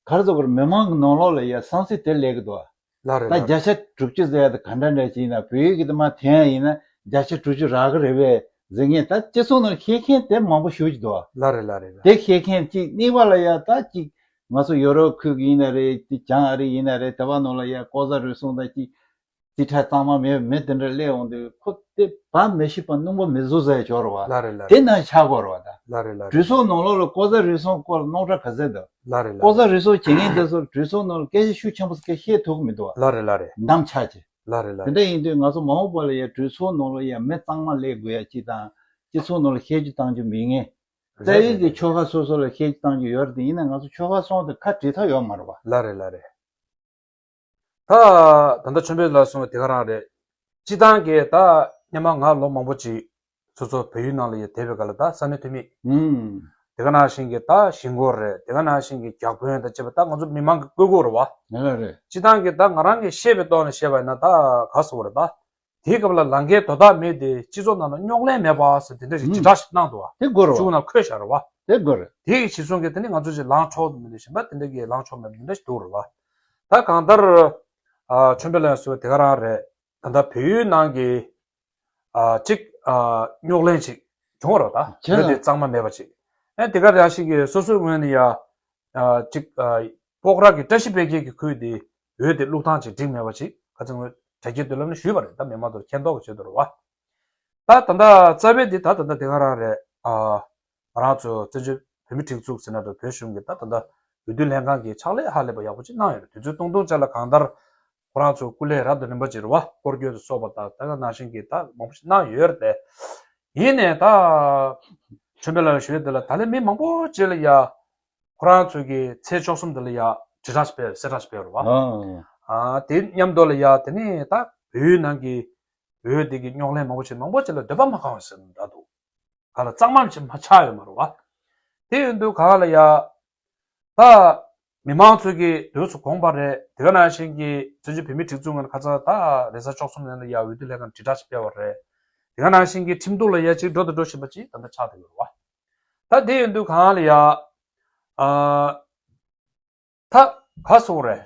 ག་རེ་ཟེར་དགོས་རེད། མི་མང་གི་ནང་ལོགས་ལ་ཡ་བསམ་ཚུལ་དེ་སླེབས་གི་འདུག་བ། ལ་རེད་ད་ལ་རེད། བརྒྱ་ཆ་དྲུག་ཅུ་ཟེར་ཡ་དེ་ག་འདྲ་འདྲ་ཅིག་ཡིན་ན་བོད་ཡིག་གི་དེ་མར་འཐེན་ཡ་ཡིན་ན་བརྒྱ་ཆ་དྲུག་ཅུ་རག་གི་རེད་པས་ཟེར་མཁན་ད་སྤྱི་ཚོགས་ནང་བཤད་མཁན་དེ་མང་པོ་ཞེ་ཅིག་འདུག་བ། ལ་རེད་ལ་རེད་ལ། དེ་བཤད་མཁན་གཅིག་གཉིས་པ་ལ་ཡ་ད་གཅིག་ང་ཚོ་ཡོ་རོབ་ཁུལ་གྱི་ཡིན་ན་རེད། གཅིག་བྱང་ཨ་རི་ཡིན་ན་རེད། དེ་བ་ནང་ལ་ཡ་ལྐོག་ཟ་རུལ་སུངས་དང་གཅིག་རྩིས་ཁྲ་གཙང་མ་མེད་མི་དེ་འདྲ་སླེབས་འོང་དུས་ཁོ་དེ་བ་མི་ཤེས་པ་སྣུམ་པ་མི་བཟོ་ཟེར་ཡ་ཅིག་ཡོད་རེད་བ། ལ་རེད་ལ་རེད། དེ་ནང་ཆགས་དགོས་རེད་བ་ད། ལ་རེད་ལ་རེད། གྲོས་ཚོགས་ནང་ལོགས་ལ་ལྐོག་ཟ་རུལ་སུངས་སྐོར་རྙོག་དྲ་ག་ཚད་འདུག་ལ་རེད་ལ་ལྐོག་ཟ་རེད། རུལ་སུངས་བྱེད་མཁན་དེ་ཚོར་གྲོས་ཚོགས་ནང་ལ་སྐད་ཆ་ཤུགས་ཆེན་པོ་སྐད་བཤད་ཐུབ་ཀྱི་མི་འདུག་བ། ལ་རེད་ལ་རེད། འདམ་ཆགས་ཀྱི། ལ་རེད་ལ་དེ་རེད། འདྲ་ཡིན་དུས་ང་ཚོ་མ་འོངས་པ་ལ་ཡ་གྲོས་ཚོགས་ནང་ལ་ཡ་མི་གཙང་མ་སླེབས་དགོས་ཡ་གཅིག་དང་། སྤྱི་ཚོགས་ནང་ལ་བཤད་རྒྱུ་གཏང་རྒྱུ་མེད་མཁན། རྩ་རེད་བའི་གི་རེད། ཆོལ་ཁ་སོ་སོ་ལ་བཤད་རྒྱུ་གཏང་རྒྱུ་ཡོད་རེད། དེ་ཡིན་ན་ང་ཚོ་ཆོལ་ཁ་གསུམ་དེ་ཁ་བྲལ་ཐབས་ཡོད་མ་རེད་བ། ལ་རེད་ལ་རེད། ད་ད་ལྟ་ཆོས་འཕེལ་ལགས་གསུངས་པ་དེ་ག་རང་རེད། སྤྱི་བཏང་གི་ད་སྔོན་མ་ང་ལོ་མང་པོ་ཅིག་སོ་སོ་བལ་ཡུལ་ནང་ལ་ཡ་བསྡད་པའི་སྐབས་ལ་ད་ས་གནས་འཐུས་མི། ཨུམ། དེ་ག་ནང་བཞིན་གྱི་ད་གཞིས་འགོ་རེད། དེ་ག་ནང་བཞིན་གྱི་བརྒྱ་དཔོན་དང་བཅས་པ་ད་ང་ཚོ་མི་མང་གི་བཀོད་དགོས་རེད་བ། ལ་རེད། སྤྱི་བཏང་གི་ད་ང་རང་གིས་ཤེས་པའི་ཐོག་ནས་བཤད་པ་ཡིན་ན་ད་ག་ཟེར་དགོས་རེད་ད། དེའི་སྐབས་ལ་ལམ་ཁའི་དོ་བདག་མེད་དེ་སྤྱི་ཚོགས་ནང་ལ་རྙོག་གླེང་མེད་པ་ཟེར་དེ་འདྲ་ཞིག་ཨུམ། དྲིལ་བསྒྲགས་ཤིག་གནང་འདུག་བ། དེ་དགོས་རེད་བ། ཆུ་ནང་འཁོད་བཞག་རེད་བ། དེ་དགོས་རེད། དེ་གི་གཞི་བཟུང་གི་དེ་ནི་ང་ཚོ་ཅིག་ལངས་ཕྱོགས་མི་འདུག་གཞན་པ་དེ་འདྲ་གི་ལངས་ཕྱོགས་མེད་པ་དེ་འདྲ་ཞིག་འདུག་རེད་བ། ད་གང་ལྟར། ཨ། ཆོས་འཕེལ་ལགས་གསུངས་པ་དེ་ག་རང་རེད། ད་ལྟ་བལ་ཡུལ་ནང་གི། ཨ། གཅིག་ཨ། རྙོག་གླེང་ཅིག་བྱུང་བ་རེད་ད། བྱས་ན། འོས་དེ་གཙང་མ་མེད་པ་ཅིག་ཨེ་དེ་ག་རང་ཞིག་གིས་སོ་སོའི་ངོས་ནས་ཡ། ཨ། གཅིག་ཨ། སྤོག་ར་གི་བཀྲ་ཤིས་དཔལ་རྒྱལ་གྱི་ཁུལ་དེ་འོས་དེ་བླུག་སྟངས་ཅིག་འགྲིག་མེད་པ་ཅིག་ཁ་སང་ངོས་དྲ་རྒྱའི་མདུན་ལམ་ནས་ཞུས་པ་རེད། ད་མི་མང་ཚོར་མཁྱེན་རྟོགས་ཀྱི་ཆེད་དུ་རེད་བ། ད་ད་ལྟ་རྩ་བའི་འདི་ད་ད་ལྟ་དེ་ག་རང་རེད། ཨ། ང་རང་ཚོ་བཙན་བྱོལ་བོད་མིའི་སྒྲིག་འཛུགས་ཟེར་ན་འགྲོ་བོད་གཞུང་གི་ད་ད་ལྟ་འོས་བསྡུ་ལྷན་ཁང་གིས་ཕྱག་ལས་ཧ་ལས་པ་ཡག་པོ་ཅིག་གནང་ཡོད་རེད། དུས་ཚོད་ཐུང་ཐུང་ཅིག་ལ་གང་ལྟར་ཁོ་རང་ཚོ་སྐུ་ལས་རབ་དང་རིམ་པ་ཅིག་རེད་བ། སྐོར་སྐྱོད་དུ་སོགས་པ་དང་ད་ག་ནང་བཞིན་གྱི་ད་མང་པོ་ཞིག་གནང་ཡོད་རེད་དེ། ཡིན་ནའི་ད་ཆོས་འཕེལ་ལགས་ཞུ་ཡས་འདི་ལ་ད་ལན་མི་མང་པོ་ཅིག་ལ་ཡ་ཁོ་རང་ཚོ་གི་ཚེས་བཅུ་གསུམ་འདི་ལ་ཡ་དྲིལ་བསྒྲགས་སྤེལ་གསལ་བསྒྲགས་སྤེལ་རེད་བ། ཨ། ཨ། དེ་མཉམ་དུ་ལ་ཡ་དེ་ནས་ད་བོད་ནང་གི་འོས་འདི་གི་རྙོག་གླེང་མང་པོ་ཅིག་མང་པོ་ཅིག་ལ་འདོད་པ་མ་ཁེངས་པ་ཟེར་ན་འདྲ་འདུག་ག་ལ་གཙང་མ་ཅིག་མ་ཆགས་ཡོད་མ་རེད་བ། དེ་ཡིན་དུས་ག་ལ་ཡ། ད་མི་མང་ཚོས་ཀྱི་དུས་སུ་དགོངས་པ་རེད། དེ་ག་ནང་བཞིན་གྱི་བཙན་བྱོལ་བོད་མིའི་སྒྲིག་འཛུགས་ངོས་ནས་ཁ་སང་ད་རེས་གཟའ་བཅུ་གསུམ་ཉིན་ལ་ཡ་འོས་བསྡུ་ལྷན་ཁང་དྲིལ་བསྒྲགས་ཤིག་སྤེལ་བ་རེད། དེ་ག་ནང་བཞིན་གྱི་ཁྲིམས་གཏུག་ལ་ཡ་ཅིག་འགྲོ་དང་འགྲོ་བཞིན་པ་ཅིག་ད་ལྟ་ཆགས་བསྡད་ཡོད་རེད་བ། ད་དེ་ཡིན་དུས་གང་ལ་ཡ། ཨ། ད་ག་ཟེར་དགོས་རེད།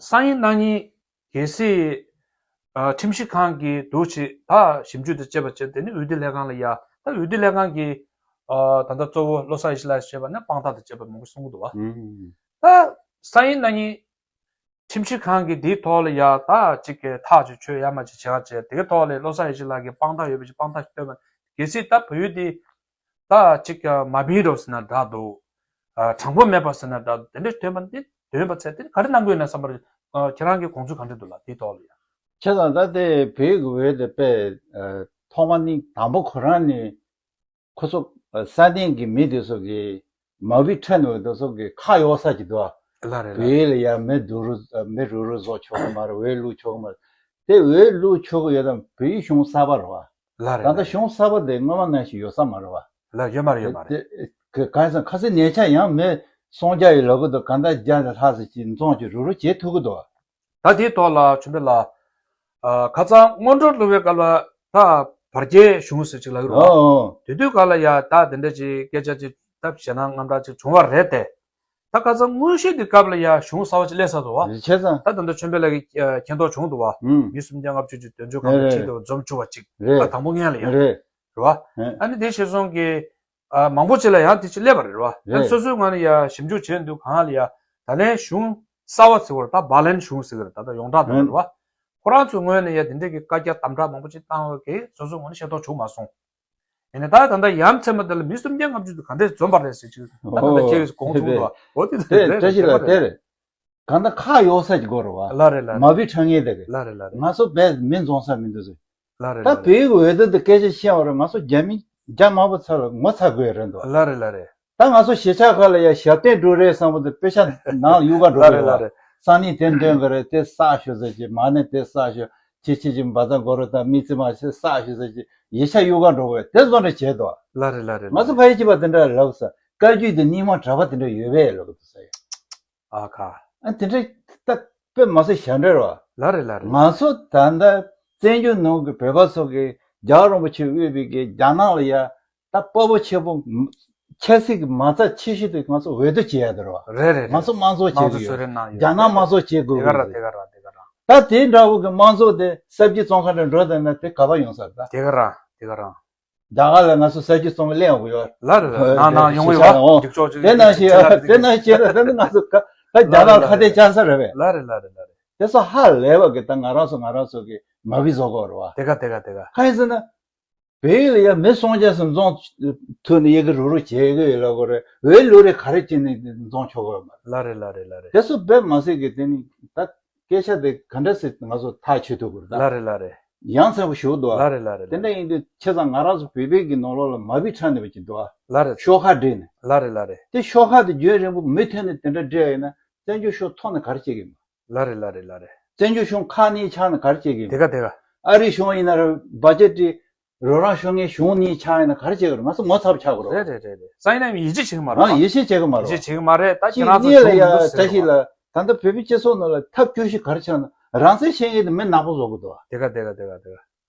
སང་ཉིན་གནངས་ཉིན་གལ་སྲིད། ཨ། ཁྲིམས་ཞིབ་ཁང་གིས་འདུག་བྱས་ད་ཞིབ་འཇུག་དང་བཅས་པ་བྱས་དེ་ནི་འོས་བསྡུ་ལྷན་ཁང་ལ་ཡ། ད་འོས་བསྡུ་ལྷན་ཁང་གིས། ཨ། ད་ལྟ་གཙོ་བོ་བློ་བཟང་ཡེ་ཤེས་ལགས་བྱས་པ་ནི་དཔང་རྟགས་དང་བཅས་པ་མང་པོ་གསུང་གི་འདུག་བ། ཨུམ། ད་སང་ཉིན་གནངས་ཉིན་ཁྲིམས་ཞིབ་ཁང་གིས་འདིའི་ཐོག་ལ་ཡ་ད་ཅིག་གི་ཐག་ཅིག་ཆོད་ཡ་མ་ཅིག་བྱེད་ག་བྱས་དེ་གའི་ཐོག་ལ་བློ་བཟང་ཡེ་ཤེས་ལགས་ཀྱིས་དཔང་རྟགས་ཡོད་པ་ཅིག་དཔང་རྟགས་ཤིག་སྟོན་པ་གལ་སྲིད་ད་བལ་ཡུལ་འདི། ད་ཅིག་མ་བིང་རོགས་ཟེར་ན་འདྲ་འདུག་ཨ། དྲང་པོ་མེད་པ་ཟེར་ན་འདྲ་འདུག་དེ་འདྲ་སྟོན་པ་འདི་འདོན་པ་ཚད་དེ་ག་རེ་གནང་དགོས་ན་བསམ་པར། ཨ། ཁྱེད་རང་གི་དགོངས་ཚུལ་ག་འདྲ་འདུག་ལགས་དེའི་ཐོག་ལ་ཡ། བྱས་ཙང་ད་ལྟའི་བོད་ཀྱི་འོས་དེ་དཔེ། ཨ། ཐོག་མ་ནི་དང་པོ་ཁོ་རང་ནི་ཁོ་ཚོ། ཨ། ས་གནས་ཀྱི་མི་དེ་ཚོ་གི་ མ་བི་ཁྲ་ནོ་དེ་ཚོ་གི་ཁ་གཡོག་ས་ཅིག་འདུག་ཨ། ལ་རེད་ལ། བོད་ལ་ཡ་མེ་དུ་རུ་མེ་རུ་རུ་བཟོ་ཆོག་གི་མ་རེད། འོས་བླུག་ཆོག་གི་མ་རེད། དེ་འོས་བླུག་ཆོག་གི་ཡོད་དམ། བོད་གཞུང་གསར་པ་རེད་བ། ལ་རེད། ད་ལྟ་གཞུང་གསར་པ་དེ་སྔོན་མ་ནང་བཞིན་ཡོད་ས་མ་རེད་བ། ལ་ཡོད་མ་རེད། ཡོད་མ་རེད། དེ་ག་ག་ས་ཁ་སེ་ཉེ་ཆར་ཡང་མེ་སོང་རྒྱ་ཡི་ལོ་གི་དུ་ག་འདྲ་རྒྱ་ལ་ལྷག་ཟེར་གྱི་འཛོང་གི་རུ་རུ་བྱེད་ཐུབ་གི་འདུག་ད་དེའི་ཐོག་ལ་ཆུན་པེ་ལ། ཨ། ཁ་སང་སྔོན་འགྲོ་སློབ་དཔོན་སྐབས་ལ་ད་བར་བརྒལ་གཞུང་ཟེར་ཅིག་ལ་ཡོད་རེད་བ། ཨོ། དེ་དུས་སྐབས་ལ་ཡ་ད་དེ་འདྲ་ཅིག་སྐད་ཆ་ཅིག་ད་ཞེད་སྣང་དངངས་སྐྲག་ཅིག་བྱུང་བ་རེད་དེ། ད་ཁ་སང་དངོས་གཞི་དེ་སྐབས་ལ་ཡ་གཞུང་གསར་བ་ཅིག་སླེབས་ཚར་འདུག་བ། བྱས་ཙང་། ད་དེ་འདྲ་ཆུན་པེ་ལ་གི་མཁྱེན་རྟོགས་བྱུང་འདུག་བ། ཨུམ། མི་སུམ་བརྒྱ་ལྔ་བཅུ་ཅིག་དོན་གཅོད་ཁང་དུ་རེད། ཁྲིད་དེ་འཛོམས་བཅུག་པ་ཅིག་རེད། ད་དང་པོ་ངན་ལ་ཡ། རེད། རེད་བ། ཨ་ནི་དེ་བྱས་སོང་གི་ཨ། མང་པོ་ཅིག་ལ་ཡང་དེ་ཅིག་སླེབས་པ་རེད་བ། རེད། སོ་སོའི་ངོས་ནས་ཡ་ཞིབ་འཇུག་བྱས་འདུག་གང་ལ་ཡ། ད་ལན་གཞུང་གསར་བ་ཟེར་བར་ད་བྷ་ལན་གཞུང་ཟེར་གི་རེད། ད་ལྟ་ཡོངས་གྲགས་འདུག་རེད་བ། ཁོ་རང་ཚོའི་ངོས་ནས་ཡ་དེ་འདྲས་ཀྱི་བཀའ་རྒྱ་དམ་དྲག་མང་པོ་ཅིག་བཏང་བ་གི་སོ་སོའི་ངོས་ནས་ཤེས་རྟོགས་བྱུང་མ་སོང་། ཡིན་ནའི་ད་ད་ལྟ་ཡ་མཚན་མ་དེ་ལ་མི་སུམ་བརྒྱ་ལྔ་བཅུ་དེ་ག་འདྲས་འཛོམས་པ་རེད་ཟེར་གྱི་ད་ད་ལྟ་ཁྱེད་ཀྱིས་དགོངས་བྱུང་འདུག་བ། འོ་དེ་དེ་རེད། བཀྲ་ཤིས་ལགས། དེ་རེད། གང་ལྟར་ཁ་གཡོག་ས་ཅིག་དགོས་རེད་བ། ལ་རེད་ལ་རེད། མ་བི་ཁྲ་ངེས་དེ་གི། ལ་རེད་ལ་རེད། ང་ཚོ་བས་མི་འཛོམས་ས་མི་འདུག་ཟེར། ལ་རེད་ད་ལ་རེད། བོད་ཀྱི་འོས་བསྡུ་དེ་སྐད་ཆ་བཤད་བ་རེད། ང་ཚོ་རྒྱ་མི་རྒྱ་དམར་པོ་ཚ་ལ་ངོ་ཚ་དགོས་རེད་འདུག་ལ་རེད་ལ་རེད། ད་ང་ཚོ་གཞིས་ཆགས་ཁག་ལ་ཡ་ཞབས་བརྟན་འགྲོ་རེད་བསམ་པ་དེ་དཔེ་ཆ་ནང་ལ་གཡུག་ག་འགྲོ་ལ་གི་རེད་ལ་རེད། རེད། སང་ཉིན་དེ་འདོན་གི་རེད། དེ་བསགས་ཤོག་ཟེར་གྱི་མ་ཎི་དེ་བསགས་ཤོག་ཅི་ཅི་ཅི་བཛྲ་གུ་རུ་དང་མི་ཙི་མ་ཞེས་བསགས་ཤོག་ཟེར་གྱི་ཡིག་ཆ་གཡུག་ག་འགྲོ་དགོས་དེ་བཟོ་འདྲ་བྱས་འདུག་ལ་རེད་ལ་རེད། ང་ཚོ་ཕ་ཡི་སྐྱིད་པ་དེ་འདྲ་ལབ་ས་བཀའ་བརྒྱུད་དེ་རྙིང་མ་གྲྭ་པ་དེ་འདྲ་ཡོད་པས་ལབ་གི་འདུག་ས་ཡ། ཨ་ཁ། ཨ་དེ་འདྲ་ད་དཔེ་མ་སྲིད་ཞབས་འདྲེན་རེད་བ། ལ་རེད་ལ་རེད། ང་ཚོ་ད་ལྟ་བཙན་བྱོལ་ནང་གི་བོད་པ་ཚོ་གིས་རྒྱལ་བ་རིན་པོ་ཆེ་དབུས་པའི་གི་རྒྱ་ནག་ལ་ཡ་ད་དཔའ་བོ་ཆེ་པོ་ཆབ་སྲིད་ཀྱི་མ་རྩ་ཆེ་ཤོས་དེ་ང་ཚོ་འོས་བསྡུ་བྱེད་ཡ་དེ་རེད་བ། རེད་རེད་རེད། ང་ཚོ་དམངས་གཙོ་བྱེད་དམངས་གཙོ་གི་ཡོད། སུ་རེད་གནང་ཡོད། རྒྱ་ནག་དམངས་གཙོ་བྱེད་དགོས་ཀྱི་རེད། དེ་ག་རང་དེ་ག་རང་། ད་དེ་འདྲ་བོ་གི་དམངས་གཙོ་དེ་ས་བརྗིད་བཙོང་ཁ་འདྲ་འགྲོ་བསྡད་ན་དེ་ག་པར་ཡོང་ས་རེད་ད། དེ་ག་རང་དེ་ག་རང་། རྒྱ་གར་ལ་ང་ཚོ་ས་བརྗིད་བཙོང་གི་གླེང་དགོས་ཡོད། ལ་རེད་ལ་ནང་ནང་ཡོང་གི་ཡོད་བ། འཇིགས་ཕྱོགས་ཅིག་དེ་ནང་བཞིན་དེ་ནང་བཞིན་ལ་དེ་ནི་ང་ཚོ་ཁ་ད་རྒྱ་ནག་ཁ་གཏད་བཅག་ས་རེད་པས། ལ་རེད་ལ་རེད་ལ་རེད། དེ་ཚོ་ཧ་ལས་པ་གི་ད་ང་རང་ཚོ་ང་རང་ཚོ་གི་མ་བི་བཟོ་དགོས་རེད་བ། དེ་ག་དེ་ག་དེ་ག་གང་ཡིན་ཟེར་ན། བོད་ཡིག་ལ་ཡ་མི་སོང་རྒྱ་སུ་འཛོང་ཐུབ་ནས་ཡི་གེ་རུ་རུ་བྱེད་གི་ཡོད་ལ་གོ་རེད། འོས་བླུག་རེ་ག་རེ་བྱས་ནས་འཛོང་ཆོག་གི་ཡོད་མ་རེད། ལ་རེད་ལ་རེད་ལ་རེད། དེ་ཚོ་དཔེ་མ་སྲིད་གི་དེ་ནི་ད་སྐད་ཆ་དེ་ག་འདྲ་སེ་ང་ཚོ་ཐག་ཆོད་ཐུབ་དགོས་རེད་ད། ལ་རེད་ལ་རེད། ཡ་མཚན་པོ་ཞིག་འདུག་ཨ། ལ་རེད་ལ་རེད་ལ་དེ་འདྲ་རེད། ཡིན་དུས་བྱས་ཙང་ང་རང་ཚོ་བོད་པའི་གི་ནང་ལོགས་ལ་མ་བི་ཁྲ་ནས་པ་ཅིག་འདུག་ཨ། ལ་རེད། ཤོག་ཁ་བསྒྲིགས་ནས། ལ་རེད་ལ་རེད། དེ་ཤོག་ཁ་དེ་རྒྱུན་རིང་པོ་མུ་མཐུད་ནས་དེ་འདྲ་བསྒྲིགས་ཡིན་ན་བཙན་བྱོལ་གཞུང་ཐོག་ནས་ག་རེ་བྱེད་ཀྱི་ཡིན་པ། ལ་རེད་ལ་རེད་ལ་རེད། བཙན་བྱོལ་གཞུང་ཁག་གཉིས་ཆགས་ནས་ག་རེ་བྱེད་ཀྱི་ཡིན། དེ་ག་དེ་ག་ཨ་རིའི་གཞུང་ཡིན་ན་རེད་བ་ཇེ་ཊི། རོགས་རམ་ཞུ་མཁན་གཞུང་གཉིས་ཆགས་ཡིན་ན་ག་རེ་བྱེད་ཀྱི་རེད། ང་ཚོ་ངོ་ཚ་པོ་ཆགས་ཀྱི་རེད། རེད་རེད་རེད་རེད། སང་ཉིན་ཡིད་ཆེས་བྱེད་ཀྱི་མ་རེད་རང་བ། ཡིད་ཆེས་བྱེད་ཀྱི་མ་རེད་ཡིད་ཆེས་བྱེད་ཀྱི་མ་རེད། ད་ཁྱེད་རང་ཚོ་གཉིས་ལ་གཞུང་ཡ་ཡིན་འདུག་བཀྲ་ཤིས་ལ་ད་ལྟ་བོད་པའི་སྤྱི་ཚོགས་ནང་ལ་ཐབས་སྐྱོ་ཤོས་ག་རེ་ཆགས་ན་རང་བཙན་བཤད་མཁན་དེ་མི་ནག་པོ་བཟོ་གི་འདུག་བ། དེ་ག་དེ་ག་དེ་ག་དེ་ག་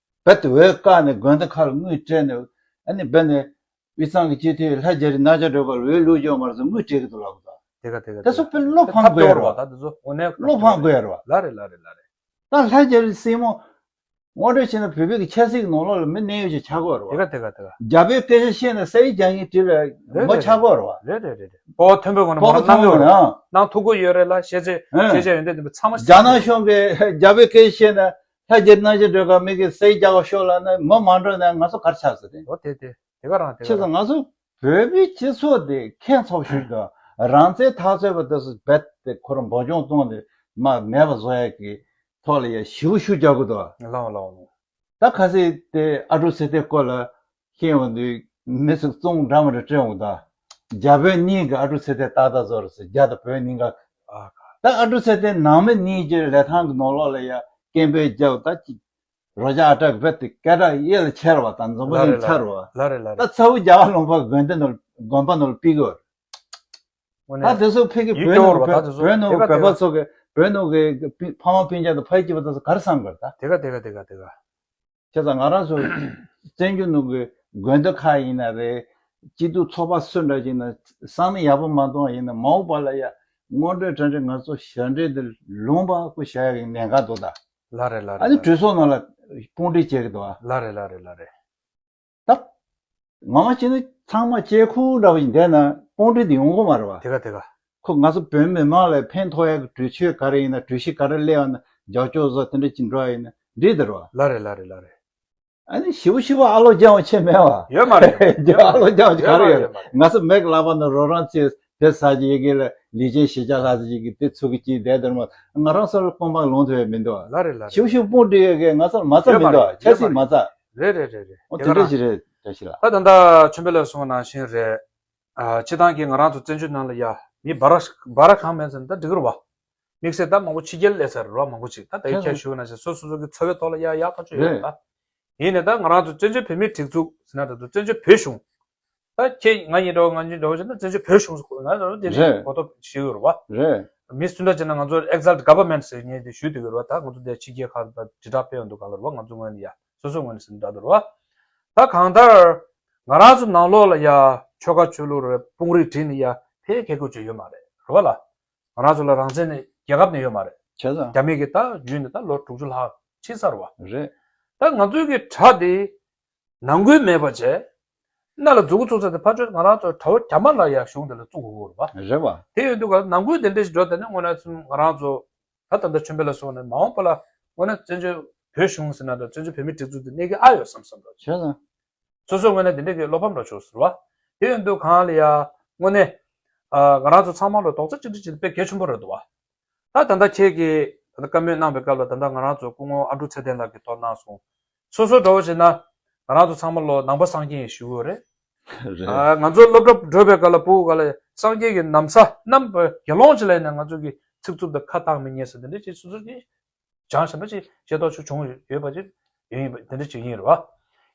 རྦད་དེ་འོས་བཀག་ནས་དགོན་སྡེ་ཁག་ལ་དངུལ་སྤྲད་ནས་ཨ་ནི་རྦད་ནས་དབུས་གཙང་གི་སྤྱི་འཐུས་ལྷ་རྒྱ་རི་རྣམ་རྒྱལ་སྒྲོལ་དཀར་ལ་འོས་བླུགས་ཆོག་མ་རེད་ཟེར་དངུལ་སྤྲད་ཀྱི་འདུག་ལབ་གི་འདུག་དེ་ག་དེ་ག་དེ་ཚོ་དཔེ་བློ་ཕམ་དགོས་རེད་བ། ད་དེ་ཚོ་དངོས་གནས་བློ་ཕམ་དགོས་རེད་བ། ལ་རེད་ལ་རེད་ལ་རེད། ད་ལྷ་རྒྱ་རི་སྲིང་མོ་དངོས་འབྲེལ་བྱས་ན་བོད་པའི་གི་ཆབ་སྲིད་ཀྱི་ནང་ལོགས་ལ་མི་གནད་ཡོད་ཅིག་ཆགས་ཀྱི་ཡོད་རེད་བ། དེ་ག་དེ་ག་དེ་ག་རྒྱ་བོད་སྐད་ཆ་བཤད་ནས་ས་ཡིག་རྒྱག་མཁན་དེ་ལ་རེད་མགོ་རེད་ཆགས་ཀྱི་ཡོད་རེད་བ། རེད་རེད་རེད་རེད། སྤོབས་པ་མཐོན་པོའི་ངང་ནས་མོ་རང་སྤོབས་པ་གནང་མཐོན་པོའི་ངང་ནས་ཨང་། གནང་ཐུབ་ཀྱི་ཡོད་རེད་ལ་ཤེས་ཚད་རྒྱ་ནག་ཤེས་ཚད་ཡོན་ཏན་ལྡན་པའི་ཚང་མ་རྒྱ་ནག་གཞུང་གིས་རྒྱ་བོད་སྐད་ཆ་བཤད་ན་ལྷ་རྒྱ་རི་རྣམ་རྒྱལ་སྒྲོལ་དཀར་མི་གིས་ས་ཡིག་རྒྱག་ག་ཤོག་ལབ་ན་མོ་མ་འགྲོ་ན་ང་ཚོ་ག་རེ་ཆགས་ཟེར་ཏེ། འོ་དེ་དེ་དེ་ག་རང་དེ་ག་ཆེ་ས་རང་། ང་ཚོ་བོད་པའི་སྤྱི་ཚོགས་དེ་ཁེངས་ཚོགས་ཤུགས་དང་རང་བཙན་འཐབ་རྩོད་པ་དེ་ཚོ་རྦད་དེ་ཁོ་རང་འབོར་ཆུང་བཏང་ནས་མ་མེད་པ་བཟོ་ཡ་གི་ཐོག་ལ་ཡ་ཞེ་པོ་ཤུགས་རྒྱག་གི་འདུག་ལའོ་ལའོ་ལའོ། ད་ཁ་སང་དེ་ཨ་ཀྲུག་ཚེ་བརྟན་སྐོར་ལ་ཤེས་འོང་དུས་མི་ཚོ་བཙོང་འདྲ་མི་འདྲ་སྤྲད་འོང་ད། རྒྱ་བོད་གཉིས་ཀྱི་ཨ་ཀྲུག་ཚེ་བརྟན་ཏག་ཏག་བཟོ་རེད་ཟེར་རྒྱ་དང་བོད་གཉིས་ཀ་ཨ་ཁ། ད་ཨ་ཀྲུག་ཚེ་བརྟན་ནང་མི་གཉིས་ཀྱི་ལས་ཐང་གི་ནང་ལོགས་ལ་ཡ་སྐད་འབོད་རྒྱག་ད་ཅིག་རོ་ཇ་ཨ་ཏྲ་གི་བེད་དེ་སྐད་གྲགས་གཡས་ལ་ཁྱེར་བ་དང་འཛོམས་པོ་ལ་ཡིན་རེད་ལ་ཚར་བ། ལ་རེད་ལ་ད་རེད། ཚ་བོ་རྒྱ་གར་ལུང་པ་དགོན་སྡེ་ནང་དགོན་པ་ནང་ལ་ཕུལ་གི་ཡོད་རེད། དངོས་གནས་ད་དེ་ཚོ་ཕ་གི་ཡིད་བོད་སྐྱོ་ནང་བོར་བ་ད་དེ་ཚོ་བོད་ནང་དེ་ག་བོད་པ་ཚོ་གི་བོད་ནང་གི་ཕ་མ་སྤུན་ཀྱག་དང་ཕ་ཡུལ་གྱི་བ་དེ་ཚོ་ག་རེ་བསམ་གི་རེད་ད། དེ་ག་དེ་ག་དེ་ག་དེ་ག་བྱས་ཙང་ང་རང་ཚོ་བཙན་བྱོལ་ནང་གི་དགོན་སྡེ་ཁག་ཡིན་ན་རེད། སྐྱིད་སྡུག་ཚོགས་པ་སུ་འདྲ་ཞིག་ཡིན་ན་བསམ་བློ་ཡག་པོ་མ་གཏོང་བ་ཡིན་ན་མ་འོངས་པ་ལ་ཡ་དངོས་འབྲེལ་དྲ་འབྲེལ་ང་ཚོ་ཞབས་འདྲེན་དེ་ལུང་པ་ཁོ་བཞག་ཡག་གི་གནད་འགག་འདུག་ད། ལ་རེད་ལ་རེད། ཨ་ནི་གྲོས་ཚོགས་ནང་ལ་དཔུང་སྒྲིག་བྱེད་ཀྱི་འདུག་ཨ། ལ་རེད་ལ་རེད་ལ་རེད། ད། ངོ་མ་བྱས་ན་ཚང་མ་གཅིག་ཁུག་འདྲ་བོ་ཞིག་བསྡད་ན་དཔུང་སྒྲིག་དེ་ཡོང་གི་མ་རེད་བ། དེ་ག་དེ་ག་ཁོ་ང་ཚོ་བོད་མི་མང་ལ་ཕན་ཐོགས་ཡག་གི་གྲོས་ཆོད་ག་རེ་ཡིན་ན་གྲོས་གཞི་ག་རེ་སླེབས་ཡོང་ན་རྒྱབ་སྐྱོར་བཟོ་དེ་འདྲ་ཅིག་འགྲོ་ཡ་ཡིན་ན་འགྲིག་དེ་རེད་བ། ལ་རེད་ལ་རེད་ལ་རེད། ཨ་ནི་ཞེ་པོ་ཞེ་པོ་ཨ་ལོ་རྒྱག་ཡ་ཆེ་མེད་བ། ཡོད་མ་རེད། ཡོད་མ་རེད། ཨ་ལོ་རྒྱག་ཡ་ག་རེ་ཡོད་མ་རེད། ང་ཚོ་མེག་ལག་པ་ནང་རོགས་རམ་ཚེ་དེ་ས་ཅིག་ཡི་གེ་ལ་ལི་ཅན་ཞེ་ཅག་ལྷ་ས་ཅིག་གི་དེ་ཚུགས་ཀྱི་ཅིག་བསྡད་དེར་མ་ང་རང་ཚོ་ལ་དཔུང་པ་ལོང་ཐུབ་ཡ་མི་འདུག་བ། ལ་རེད་ལ་རེད། ཞེ་པོ་ཞེ་པོ་དཔུང་སྒྲིག་ཡ་གི་ང་ཚོ་ལ་མ་རྩ་མི་འདུག་བ། ཆབ་སྲིད་མ་རྩ། རེད་རེད་རེད་རེད། ཨོ་དེ་འདྲ་ཞིག་རེད་བཀྲ་ཤིས་ལགས། ད་ད་ལྟ་ཆོས་འཕེལ་ལགས་གསུངས་པ་ནང་བཞིན་རེད། ཨ་སྤྱི་བཏང་གི་ང་རང་ཚོ་བཙན་བྱོལ་ནང་ལ་ཡ་མི་སྦ་ར་སྦ་ར་གང་མེད་ཟེར་ན་ད་འགྲིག་གི་རེད་བ། དམིགས་བསལ་ད་མང་པོ་ཕྱི་རྒྱལ་སླེབས་ཚར་རེད་བ། མང་པོ་ཅིག་ད་ད་ཡིག་ཆ་ཞུ་ན་ཞེས་སོ་སོ་སོ་གི་འཚོ་བའི་ཐོག་ལ་ཡ་ཡག་ཐག་ཆོད་ཡོད་རེད་ད། ཡིན་ནའི་ད་ང་རང་ཚོ་བཙན་བྱོལ་བོད་མིའི་སྒྲིག་འཛུགས་ཟེར་ན་ད་དུ་བཙན་བྱོལ་བོད་གཞུང་། ད་ཁྱེད་ང་ཡིན་འདྲ་བོ་ང་ཡིན་འདྲ་བོ་བྱས་ན་བཙན་བྱོལ་བོད་གཞུང་ཟེར་དགོས་ང་ཚོ་དེ་འདྲའི་རེད། གོ་རྟོགས་ཞིག་ཡོད་རེད་བ། རེད། མི་སུ་འདྲ་བྱས་ན་ང་ཚོ་exiled government ཟེར་མཁན་དེ་ཞུ་བསྡད་ཡོད་རེད་བ། ད་ང་ཚོ་དེ་ཕྱི་རྒྱལ་ཁག་ལ་དྲིལ་བསྒྲགས་སྤེལ་ཡོང་དུས་ག་ལ་རེད་བ། ང་ཚོ་ངོས་ནས་ཡ་སོ་སོའི་ངོས་ནས་ཟེར་ན་འདྲ་འདུག་རེད་བ། ད་གང་ལྟར་ང་རང་ཚོ་ནང་ལོགས་ལ་ཡ་ཆོལ་ཁ་ཆོས་ལུགས་རེད། དཔུང་རིགས་བྲིས་ནས་ཡ་ཕལ་ཆེར་བཀོལ་སྤྱོད་ཡོད་མ་རེད་རེད་བ་ལ། ང་རང་ཚོ་ལ་རང་བཙན་ནི་རྒྱལ་ཁབ་ནས་ཡོད་མ་རེད། བྱས་ཙང་རྒྱ་མི་གིས་ད་བརྒྱུད་ནས་ད་ལོ་དྲུག་ཅུ་ལྷག་ཕྱིན་ཚར་བ། རེད། ད་ང་ཚོའི་གི་དགྲ་དེ་ནང་ཁུལ་མེད་པ་བྱས། སྣ་ལ་མཛུབ་གུ་བཙུགས་ཚར་དེ་ཕར་ཕྱོགས་ང་རང་ཚོ་དགྲ་བོ་རྒྱ་དམར་ལ་ཡ་གཞུང་དེ་ལ་བཙུགས་དགོས་ཀྱི་རེད་བ། རེད་བ། དེ་ཡོད་དུས་ག་ནང་ཁུལ་དེ་འདྲ་ཞིག་འགྲོ་དེ་ནི་དངོས་གནས་ང་རང་ཚོ་ད་ད་ལྟ་ཆོས་འཕེལ་ལ་སོང་ནས་མ་འོངས་པ་ལ་དངོས་གནས་བཙན་བྱོལ་བོད་གཞུང་ཟེར་ན་ད་བཙན་བྱོལ་བོད་མིའི་སྒྲིག་འཛུགས་དེ་གནས་ཀྱི་ཨ་ཡོད་བསམ་བསམ་འདྲ་བྱས། བྱས་ཙང་། སོ་སོའི་ངོས་ནས་དེ་འདྲ་གི་བློ་ཕམ་འདྲ་བྱུང་ཟེར་བ། དེ་ཡིན་དུས་གང་ལ་ཡ་དངོས་གནས་ཨ་ང་རང་ཚོ་ཚང་མ་ལ་རྡོག་རྩ་གཅིག་སྒྲིལ་བྱེད་དཔེ་གལ་ཆེན་པོ་རེད་འདུག་བ། ད་ད་ལྟ་ཁྱེད་ཀྱིས་ད་ལྟ་བཀའ་མོལ་གནང་བའི་སྐབས་ལ་ད་ལྟ་ང་རང་ཚོ་སྐུ་ངོ་ཨ་འབྲུག་ཚེ་བརྟན་ལགས་ཀྱིས་ཐོག་གནང་སོང་། སོ་སོ་འདྲ་བོ་བྱས་ན་ང་རང་ཚོ་ཚང་མ་ལ་ནང་པ་སངས་རྒྱས་ཡིན་ཞུ་གི་ཡོད་རེད། རེད། ཨ་ང་ཚོ་སློབ་གྲྭ་འགྲོ་བའི་སྐབས་ལ་ཕྲུ་གུ་སྒང་ལ་སངས་རྒྱས་ཀྱི་ན་བཟའ་བསྣམས་པའི་དགེ་སློང་ཅིག་ལ་ཡིན་ན་ང་ཚོ་གི་ཚིག་རྩུབ་དང་ཁ་བཏང་མི་ཉན་ཟེར་དེ་འདྲ་ཅིག་སོ་སོ་གི་སྦྱང་ཞན་པ་ཅིག་ཤེས་རྟོགས་ཅིག་བྱུང་ཡོད་པ་ཅིག་ཡིན་པ་དེ་འདྲ་ཅིག་ཡིན་རེད་བ།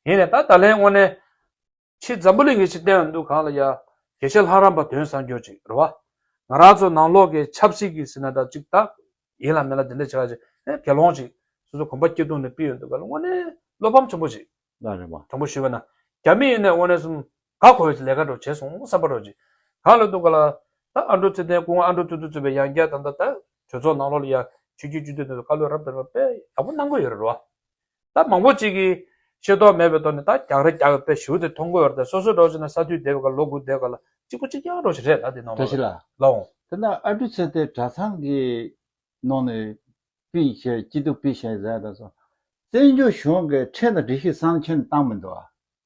ཡིན་ནའི་ད་ད་ལན་དངོས་གནས་ཕྱི་འཛམ་བུ་གླིང་གི་ཅིག་བལྟས་ཡོང་དུས་གང་ལ་ཡ་དགེ་བཤེས་ལྷ་རམས་པ་དོན་བཟང་སྐྱོ་ཅིག་རེད་བ། ང་རང་ཚོ་ནང་ལོགས་ཀྱི་ཆབ་སྲིད་ཀྱི་ཟེར་ན་ད་ཅིག་ད་ཡིན་ལ་མིན་ལ་དེ་འདྲ་བྱེད་ཀ་ཅིག་ཨེ་དགེ་སློང་ཅིག་སོ་སོ་གོམ་པ་སྐྱེ་ཐུབ་ནས་ཕུད་ཡོང་དུས་ག་ལ་དངོས་གནས་བློ་ཕམ་ཆེན་པོ་ཅིག་ལ་རེད་བ། དྲང་པོ་ཞུས་པ་ན། རྒྱ་མི་ཡིན་ནའི་དངོས་གནས་སུ་ག་གོ་བའི་ལས་ཀ་འགྲོ་བྱས་སོང་བསམ་པ་རོ་ཅིག་གང་ལ་འདུག་ག་ལ། ད་ཨ་འབྲུག་ཚེ་བརྟན་སྐུ་ངོ་ཨ་འབྲུག་ཚེ་བརྟན་གཙོས་པའི་ཡང་བསྐྱར་ད་ལྟ་ད་གྲོས་ཚོགས་ནང་ལོགས་ལ་ཡ་ཆོས་བརྒྱུད་སྤྱི་འཐུས་དེ་ཚོ་བཀའ་སློབ་རབ་དང་རིམ་པ་དཔེ་ཡག་པོ་གནང་གི་ཡོད་རེད་བ། ད་མང་པོ་ཅིག་གིས་ཤེས་རྟོགས་མེད་པའི་ཐོག་ནས་ད་རྒྱག་རེ་རྒྱག་པའི་དཔེ་ཞེ་པོ་དེ་མཐོང་གི་ཡོད་རེད་དེ། སོ་སོ་འདྲ་བོ་བྱས་ན་ས་འཐུས་བསྡད་པའི་སྐབས་ལོ་དགུ་བསྡད་པའི་སྐབས་ལ་གཅིག་པོ་གཅིག་རྐྱང་འདྲ་བོ་ཞིག་རེད། ད་དེ་ནང་བཀྲ་ལོགས་ཤིས་ལགས། ལའོ། དེ་ན་ཨ་འབྲུག་ཚེ་བརྟན་གྲྭ་ཚང་གི་ནང་ནས་ཕུད་བྱས་སྐྱིད་སྡུག་ཕུད་བྱས་ཟེར་ཡ་དེ་ཚོ། བཙན་བྱོལ་གཞུང་གི་ཁྲིམས་དང་སྒྲིག་གཞི་གསང་ཆེན་བཏང་མི་འདུག་ཨ།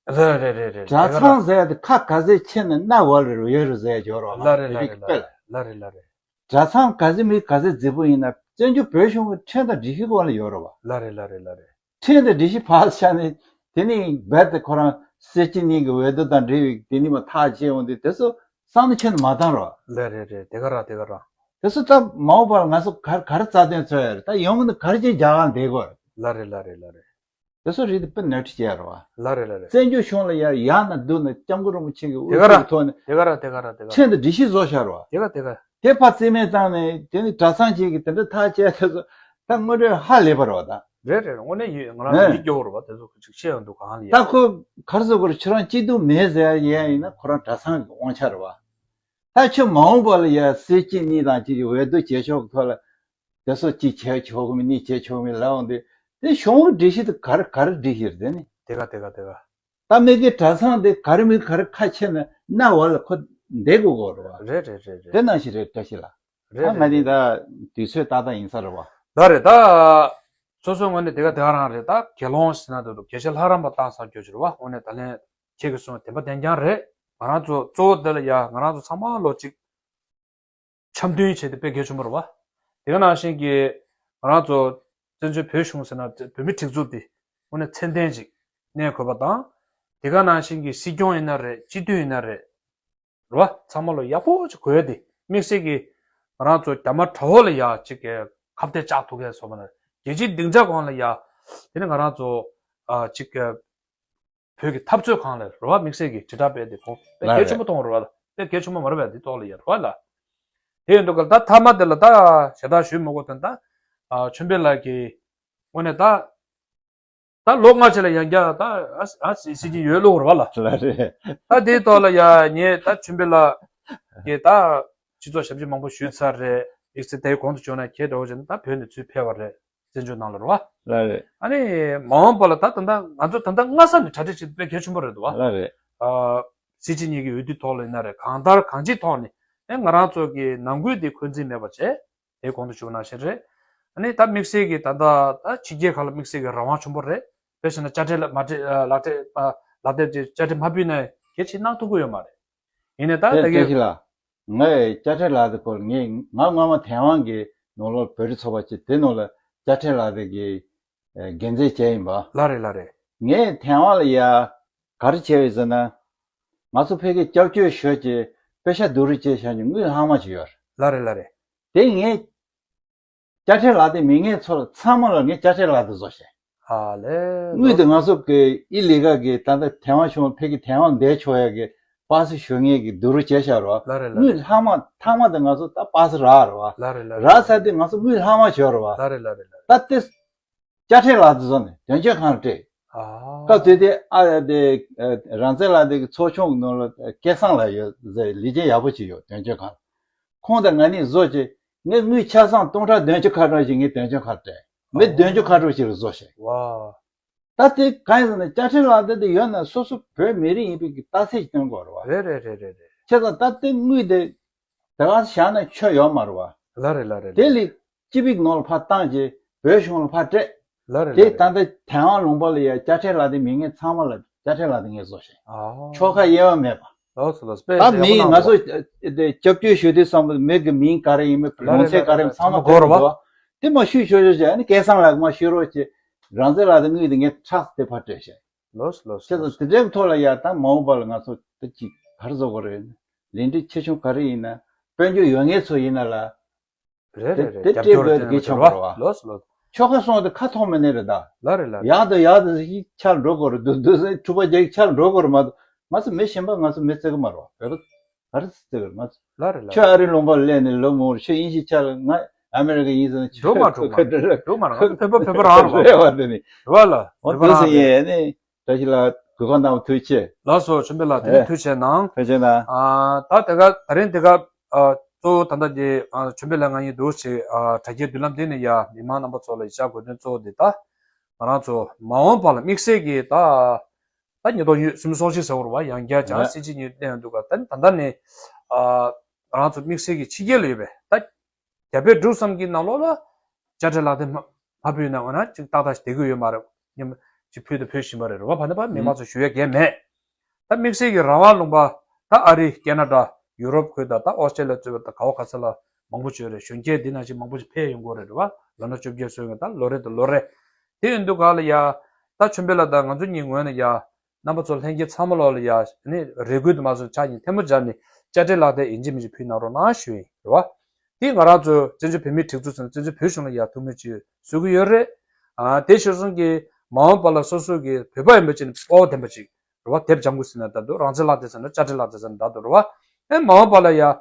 ལ་རེད་རེད་རེད། གྲྭ་ཚང་ཟེར་ཡ་དེ་ཁ་ག་ཚོད་ཕྱེ་ན་སྣ་བར་རེ་ཡོད་རེད་ཟེར་ཡ་ཡོད་རེད་བ། ལ་རེད་ལ་རེད་ལ་རེད་ལ་རེད་ལ་རེད། གྲྭ་ཚང་ག་ཚོད་མི་ག་ཚོད་རྫིག་པོ་ཡིན་ན་བཙན་བྱོལ་བོད་གཞུང་གི་ཁྲིམས་དང་སྒྲིག་གཞི་སྐོར་ལ་ཡོད་རེད་བ། ལ་རེད་ལ་རེད་ལ་རེད། ཁྲིམས་དང་སྒྲིག་གཞི་ཕར་བཞག་ནས་དེ་ནས་རྦད་དེ་ཁོ་རང་སྲིད་སྤྱི་གཉིས་ཀྱི་འོས་བསྡུ་དང་འབྲེལ་བའི་དེ་ནས་མར་ཐག་བཅད་འོང་དུས་དེ་ཚོ་བསམ་བློ་ཁྱོན་ནས་མ་བཏང་རོགས། ལ་རེད་རེད། དེ་ག་རང་དེ་ག་རང་། དེ་ཚོ་ད་མ་འོངས་པར་ང་ཚོ་ག་ག་རེ་རྩ་དོན་འཚོལ་ཡ་རེད། ད་ཡོང་གི་འདུག་ག་རེ་བྱས་རྒྱ་གར་བསྡད་དགོས་རེད། ལ་རེད་ལ་རེད་ལ་རེད། དེ་ཚོ་རིགས་དེ་དཔེ་ནོར་འཁྲུལ་བྱས་རེད་བ། ལ་རེད་ལ་རེད། བཙན་བྱོལ་གཞུང་ལ་ཡར་ཡག་ན་སྡུག་ན་སྐྱབས་མགོན་རིན་པོ་ཆེ་གི་དེ་ག་དབུ་རྒྱུད་ར་ཀྱི་ཐོག་ནས་དེ་ག་ར་དེ་ག་ར་དེ་ག་ར། ཁྲིམས་དང་སྒྲིག་གཞི་བཟོ་བཞག་རེད་བ། དེ་ག་དེ་ག། དེ་ཕར་རྩིས་མེད་བཏང་ནས་དེ་ནི་གྲྭ་ཚང་ཅིག་གིས་དེ་འདྲ་ཐག་བཅད་དེ་ཚོ་ད་དངོས་འབྲེལ་ཧ་ལས་པ་རེད་བ་ད། རེད་རེད། དངོས་གནས་ཡིད་ང་རང་ཚོ་ཡིད་སྐྱོ་བོ་རེད་བ། དེ་ཚོ་ཅིག་བཤད་ཡོང་དུས་གང་ལ་ཡ། ད་ཁོ་ག་རེ་ཟེར་དགོས་རེད། ཁྱོད་རང་སྐྱིད་སྡུག་མེད་ཟེར་ཡ་ཡིན་ན་ཁོ་རང་གྲྭ་ཚང་གི་དབང་ཆ་རེད་བ། ད་ཁྱོད་མ་འོངས་པ་ལ་ཡ་སྲིད་སྤྱི་གཉིས་དང་གཅིག་གི་འོས་བསྡུ་བྱེད་ཕྱོགས་ཀྱི་ཐོག་ལ་དེ་ཚོ་གཅིག་བྱེད་ཆོག་གི་མིན་གཉིས་བྱེད་ཆོག་གི་མིན་ལབ་འོང་དུས་དེ་གཞུང་གི་སྒྲིག་གཞི་དེ་ག་རེ་ག་རེ་སྒྲིག་གཞི་རེད་དེ་ནི། དེ་ག་དེ་ག་དེ་ག། ད་མི་གི་གྲྭ་ཚང་དེ་ག་རེ་མི་ག་རེ་ཁ་ཕྱེ་ན་སྣ་བར་ལ་ཁོ་བསྡད་དགོས་གོ་རེད་བ། རེད་རེད་རེད་རེད། དེ་ནང་བཞིན་རེད་བཀྲ་ཤིས་ལགས། རེད་ད་ང་རེད་ནི་རེད། ད་དུས་ཚོད་ཏག་ཏག་ཡིན་ས་རེད་བ། ད་རེད་ད། སོ་སོའི་ངོས་ནས་དེ་ག་དེ་ག་རང་རེད། ད་དགེ་སློང་ཟེར་ན་དེ་འདུག་དགེ་བཤེས་ལྷ་རམས་པ་བཏང་ས་སྐྱོ་ཆུ་རེད་བ། དངོས་གནས་ད་ལན་ཁྱེད་ཀྱིས་གསུངས་བདེན་པ་བདེན་རྐྱང་རེད། ང་རང་ཚོ་གཙོ་བོ་དེ་ལ་ཡ་ང་རང་ཚོ་ཚང་མ་ལོ་གཅིག་འཆམ་མཐུན་བྱས་ཏེ་དཔེ་གལ་ཆེན་པོ་རེད་བ། དེ་ག་ནང་བཞིན་གྱི་ང་རང་ཚོ་བཙན་བྱོལ་བོད་གཞུང་ཟེར་ན་བོད་མི་སྒྲིག་འཛུགས་འདི་དངོས་གནས་ཚད་ལྡན་ཅིག་གནས་དགོས་པ་དང་། དེ་ག་ནང་བཞིན་གྱི་སྲིད་སྐྱོང་ཡིན་ན་རེད། སྤྱི་འཐུས་ཡིན་ན་རེད། རེད་བ། ཚང་མ་ལོ་ཡག་པོ་ཅིག་དགོས་ཡ་དེ་དམིགས་བསལ་གྱི་ང་རང་ཚོ་རྒྱ་དམར་དགྲ་བོ་ལ་ཡ་ཅིག་གི་ཁ་གཏད་བཅག་ཐུབ་མཁན་བཟོ་བ་ན་རྒྱལ་སྤྱིའི་སྡིངས་ཆ་སྒང་ལ་ཡ་དེ་ནི་ང་རང་ཚོ་ཨ་ཅིག་གི་བོད་ཀྱི་འཐབ་རྩོད་སྒང་ལ་རེད་བ། དམིགས་བསལ་གྱི་དྲིལ་བསྒྲགས་སྤེལ་ཏེ་གོང་དཔེ་ལགས་གལ་ཆེན་པོ་རེད། མཐོང་རེད་བ་ལ། དཔེ་གལ་ཆེན་པོ་མ་རེད་པས་འདི་ཐོག་ལ་ཡ་རེད་བ་ལ། དེ་ཡིན་དུས་ག་ལ་ད་མཐའ་མ་དེ་ལ་ད་ཞེ་དྲག་ཞུས་མི་དགོས་དོན་ད། ཨ་ཆོས་འཕེལ་ལགས་ཀྱིས་དངོས་གནས་ད། ད་ལོ་ལྔ་ཅིག་ལ་ཡང་བསྐྱར་ད་ཨ་ཨ་སྲིད་སྲིད་ཀྱི་ཡོད་ལོག་རེད་བ་ལ། ལགས་རེད། ད་དེའི་ཐོག་ལ་ཡ་ངས་ད་ཆོས་འཕེལ་ལགས་ཀྱིས་ད་སྤྱི་ཚོགས་ཞབས་ཕྱི་མང་པོ་ཞུས་ཚར་རེད། དམིགས་བསལ་དེའི་གོང་དུ་བྱུང་ན་ཁྱེད་འདྲ་བོ་བྱས་ན་ད་བོད་ནས་ཚུར་ཕེབས་པ་རེད། བཙན་བྱོལ་ནང་ལ་རེད་བ། ལགས་རེད། ཨ་ནི་མ་འོངས་པ་ལ་ད་ད་ལྟ་ང་ཚོ་ད་ལྟ་སྔ་ས་ནས་གྲ་སྒྲིག་བྱེད་དཔེ་གལ་ཆེན་པོ་རེད་འདུག་བ། ལགས་རེད། ཨ་སྲིད་སྤྱི་གཉིས་ཀྱི་འོས་བསྡུ་ཐོག་ལ་ཡིན་ན་རེད། གང་ལྟར་གང་ཅིའི་ཐོག་ནས་ཨེ་ང་རང་ཚོ་གི་ནང་ཁུལ་འདི་འཁོན་འཛིན་མེད་པ་བྱས། དེ་གོང་དུ་ཞུ་བ་ནང་བཞིན་རེད། ཨ་ནི་ད་དམིགས་བསལ་གྱི་ད་ལྟ་ད་ཕྱི་རྒྱལ་ཁག་ལ་དམིགས་བསལ་གྱི་རང་དབང་ཆེན་པོ་རེད། དཔེ་བྱས་ན་དཔྱ་ཁྲལ་ལ་མ་ཁྲལ་ལག་ཁྲལ་ལག་དེབ་ཀྱི་དཔྱ་ཁྲལ་མ་ཕུལ་ན་གལ་ཆེ་གནང་ཐུབ་ཀྱི་ཡོད་མ་རེད། ཡིན་ནའི་ད་དེ་ད་གི་སྐད་ཆ་ལ། ངས་དཔྱ་ཁྲལ་ལག་དེབ་སྐོར་ངས་ང་སྔོན་མ་ཐའེ་ཝན་གྱི་ནང་ལོགས་བོད་རིགས་ཚོགས་པ་ཅིག་དེ་ནང་ལ་དཔྱ་ཁྲལ་ལག་དེབ་ཀྱི་འགན་འཛིན་བྱས་ཡིན་པ། ལགས་རེད་ལགས་རེད། ངས་ཐའེ་ཝན་ལ་ཡ་ག་རེ་བྱས་ཡོད་ཟེར་ན། ང་ཚོ་ཕ་གིར་སྐྱབས་བཅོལ་ཞུས་བྱས་པེ་ཤག་བསྡུ་རུབ་བྱས་བཞག་ནས་དངུལ་ལྷག་མ་ཅིག་ཡོད་རེད། ལགས་རེད་ལགས་རེད། དེ་ངས་དཔྱ་ཁྲལ་ལག་དེབ་མེད་མཁན་ཚོ་ལ་ཚང་མ་ལ་ངས་དཔྱ་ཁྲལ་ལག་དེབ་བཟོ་བྱས། ཨ་ལས། དངུལ་དེ་ང་ཚོ་གི་ཨི་ལི་གལ་གི་ད་ལྟ་དེ་དབང་ཆུང་ཕ་གི་དེ་དབང་བསྡད་ཆོག་ཡ་གི་པ་སེ་ཞུ་མཁན་གི་བསྡུ་རུབ་བྱས་བཞག་རེད་བ། ལགས་རེད་ལགས་དངུལ་རེད། ལྷག་མ་ཐ་མ་དེ་ང་ཚོ་ད་པ་སེ་རག་རེད་བ། ལགས་རེད་ལགས་རེད། རག་ཚར་དུས་ང་ཚོ་དངུལ་ལྷག་མ་བྱོས་རེད་བ། ལགས་རེད་ལགས་རེད་ལགས་རེད། ད་དེ་དཔྱ་ཁྲལ་ལག་དེབ་བཟོས་ནས་དོན་གཅོད་ཁང་ལ་སྤྲད། ཨ། སྐབས་དེ་དུས་ཨ་དེ་ཨ་རང་བཙན་ལགས་དེ་གི་ཚོགས་ཆུང་གི་ནང་ལ་སྐལ་བཟང་ལགས་ཡོད་ཟེར་ལས་བྱེད་ཡག་པོ་ཅིག་ཡོད་དོན་གཅོད་ཁང་ལ། ཁོང་དང་ང་གཉིས་བཟོ་བྱས་ངས་དངུལ་ཆ་ཚང་སྟོང་ཕྲག་བདུན་ཅུ་ཁ་གྲངས་ཤིག་ངས་དོན་གཅོད་ཁང་ལ་སྤྲད། མི་ཨོ། བདུན་ཅུ་ཁ་གྲངས་ཤིག་ལ་བཟོ་བྱས། ཝ། ད་དེ་གང་ཡིན་ཟེར་ན་དཔྱ་ཁྲལ་ལག་དེབ་དེ་ཡོད་ན་སོ་སོ་བོད་མི་རིགས་ཡིན་པའི་གི་རྟགས་གསལ་ཞིག་སྟོན་དགོས་རེད་བ། རེད་རེད་རེད་རེད་རེད། བྱས་ཙང་ད་དེ་དངུལ་དེ་དེ་ག་བཞག་ན་ཆོ་ཡོད་མ་རེད་བ། ལགས་རེད་ལགས་རེད། དེ་ལས་སྤྱི་པའི་ནང་ལ་ཕར་བཏང་རྗེས་བོད་གཞུང་ལ་ཕར་སྤྲད། ལགས་རེད་དེ་ལགས་ད་རེད། ལྟ་དེ་དབང་ལུང་པ་ལ་ཡ་དཔྱ་ཁྲལ་ལག་དེབ་མེད་མཁན་ཚང་མ་ལ་དཔྱ་ཁྲལ་ལག་དེབ་ངས་བཟོ་བྱས། ཨ། ཆོལ་ཁ་དབྱེ་བ་མེད་པ། ལགས་སོ་ལགས་སོ། དཔེ་ད་ཡག་པོ་མིང་གནང་ང་ཚོ་འདུག་དེ་སྐྱབས་བཅོལ་ཞུ་དུས་ཙམ་པ་མི་གི་མིང་ག་རེ་ཡིན་མིན་ལགས་ལུང་རེད་ཚན་ལགས་ག་རེ་རེད་ཡིན་ལགས་ཚང་མ་ཚང་མ་གོ་རེད་བ། དེ་མ་ཞུས་ཆོག་ཆོག་བྱས་ཨ་ནི་སྐལ་བཟང་ལགས་མ་ཞུ་རོགས་བྱས། རང་བཙན་ལག་དེབ་དངུལ་དེ་ངས་ཁྲག་དེ་ཕར་སྤྲད་བྱས། ལགས་སོ་ལགས་སོ་བྱས་ལགས་སོ། ཙང་དེ་འདྲའི་ཐོག་ལ་ཡ་ད་མ་འོངས་པ་ལ་ང་ཚོ་ད་ཅིག་ག་རེ་བཟོ་དགོས་རེད། ལས་འགུལ་ཆེ་ཆུང་ག་རེ་ཡིན་ན་དཔལ་འབྱོར་ཡོད་མཁན་ཚོ་ཡིན་ན་ལ། རེད་རེད་རེད། དེ་རྒྱབ་སྐྱོར་སྤྲད་དགོས་དེ་གལ་ཆེན་པོ་རེད་བ། ལགས་སོ་ལགས་སོ། ཆོལ་ཁ་གསུམ་དེ་ཁ་ཐོག་མ་ནས་རེད་ད། ལགས་རེད་ལགས་རེད། ཡག་དང་ཡག་དང་ཞིག་ཆགས་འགྲོ་དགོས་རེད་འདུག་འདུག་ཟེར་འཁྲུག་པ་རྒྱག་ཆགས་འགྲོ་དགོས་རེད་མ་གཏོགས་ང་ཚོ་མི་གཞན་པ་ང་ཚོ་མི་བརྩི་གི་མ་རེད་བ། བོད་པ་ག་རེ་བརྩི་གི་རེད་ང་ཚོ། ལགས་རེད་ལགས་ཁྱོད་ཨ་རིའི་ལུང་པ་ལ་སླེབས་ནས་ལོ་མང་པོ་རེད། ཁྱོད་དབྱིན་ཇི་ཆགས་ལ་ང་ཨ་མེ་རི་ཀ་ཡིན་ཟེར་ན་འགྲོ་མ་འགྲོ་མ་འགྲོ་མ་རེད་བ། ཁྱོད་བོད་པ་བོད་པ་རང་རེད་བ། རེད་བ་དེ་ནི། རེད་བ་ལ་འོ་རེད་བ་དེ་རང་ཟེར་རེད། ཡས་ནི། བཀྲ་ཤིས་ལགས་གོ་སྐབས་གནང་བ་ཐུགས་རྗེ་ཆེ། ལགས་སོ་ཆོས་འཕེལ་ལགས་དེ་རིང་ཨེ། ཐུགས་རྗེ་གནང་། ཐུགས་རྗེ་གནང་། ཨ་ད་དེ་ག་དེ་རིང་དེ་ག་ཨ་གཙོ་བོ་ད་ལྟ་དེ་ཨ་ཆོས་འཕེལ་ལགས་ང་གཉིས་འདུག་ཅིག་ཨ་དྲ་རྒྱའི་མདུན་ལམ་འདི་ནས་ཡ་མི་མང་རྣམ་པ་ཚོ་ལ་ཡིག་ཆ་འགོད་དོན་གཙོ་བོ་འདི་ད་ང་རང་ཚོ་མ་འོངས་པ་ལ་དམིགས་བསལ་གྱི་ད་ད་ཉིས་སྟོང་ཉི་ཤུ་རྩ་གཅིག་ཟེར་བ་རེད་བ། ཡང་བསྐྱར་ཀྱང་ཨེ་སྲིད་སྤྱི་གཉིས་གནས་ཡོང་དུས་ག་ད་ད་ལྟ་ནས་ཨ་ང་རང་ཚོ་དམིགས་བསལ་གྱི་ཕྱི་རྒྱལ་ལ་ཡོད་པའི་ད། རྒྱ་བལ་འབྲུག་གསུམ་གྱི་ནང་ལོགས་ལ་དཔྱ་ཁྲལ་ལག་དེབ་མ་མ་ཕུལ་ན་འོ་ན་ཅིག་ཏག་ཏག་ཞིག་བསྡད་ཀྱི་ཡོད་མ་རེད། ཉམས་ཅིག་ཕུལ་དང་ཕུལ་བཞིན་པ་རེད་རེད་བ། ཕ་ན་པ་མི་མང་ཚོ་ཞུ་ཡ་གང་ཡང་མེད། ད་དམིགས་བསལ་གྱི་རང་དབང་ལུང་པ་ད་ཨ་རི་ཁེ་ན་ཌ་ཡུ་རོབ་ཁུལ་དང་ད་ཨོ་སི་ཀྲེ་ལི་ཡ་གཙོས་པ་ད་ག་བ་ག་ས་ལ་མང་པོ་ཅིག་ཡོད་རེད། གཞོན་སྐྱེས་འདི་ནང་བཞིན་མང་པོ་ཅིག་ཕེབས་ཡོང་གི་ཡོད་རེད་རེད་བ། ལོ་ན་བཅོ་བརྒྱད་སོན་ཡོང་ད་ལོ་རེ་དང་ལོ་རེ། དེ་ཡིན་དུས་ག་ལ་ཡ་ད་ཆོས་འཕེལ་ལགས་དང་ང་ཚོ་གཉིས་ངོས་ནས་ཡ། རྣམ་པ་ཚོ་ལྷན་རྒྱས་ཚང་མ་ལོག་ལ་ཡ་ནི་རེ་སྐུལ་དུ་མ་སོང་ཆ་ཡིན་ཐལ་མོ་སྦྱར་ནས་དཔྱ་ཁྲལ་ལག་དེབ་ཡིན་གཅིག་མིན་གཅིག་ཕུལ་གནང་རོགས་གནང་ཞུ་ཡིན་རེད་བ། དེ་ང་རང་ཚོ་བཙན་བྱོལ་བོད་མིའི་སྒྲིག་འཛུགས་ཟེར་ན་བཙན་བྱོལ་བོད་གཞུང་ལ་ཡ་ཐུགས་སྨོན་ཅིག་གསོལ་གྱི་ཡོད་རེད། ཨ་དེ་ཞོར་སོང་གི་མ་འོངས་པ་ལ་སོ་སོ་གི་བོད་པ་ཡིན་པ་ཅིག་ནས་སྤོབས་པ་ལྡན་པ་ཅིག་རེད་བ། དེབ་ལྗང་ཁུ་ཟེར་ན་ད་དུ་རང་བཙན་ལག་དེབ་ཟེར་ན་དཔྱ་ཁྲལ་ལག་དེབ་ཟེར་ན་ད་དུ་རེད་བ། ཨེ་མ་འོངས་པ་ལ་ཡ། འོས་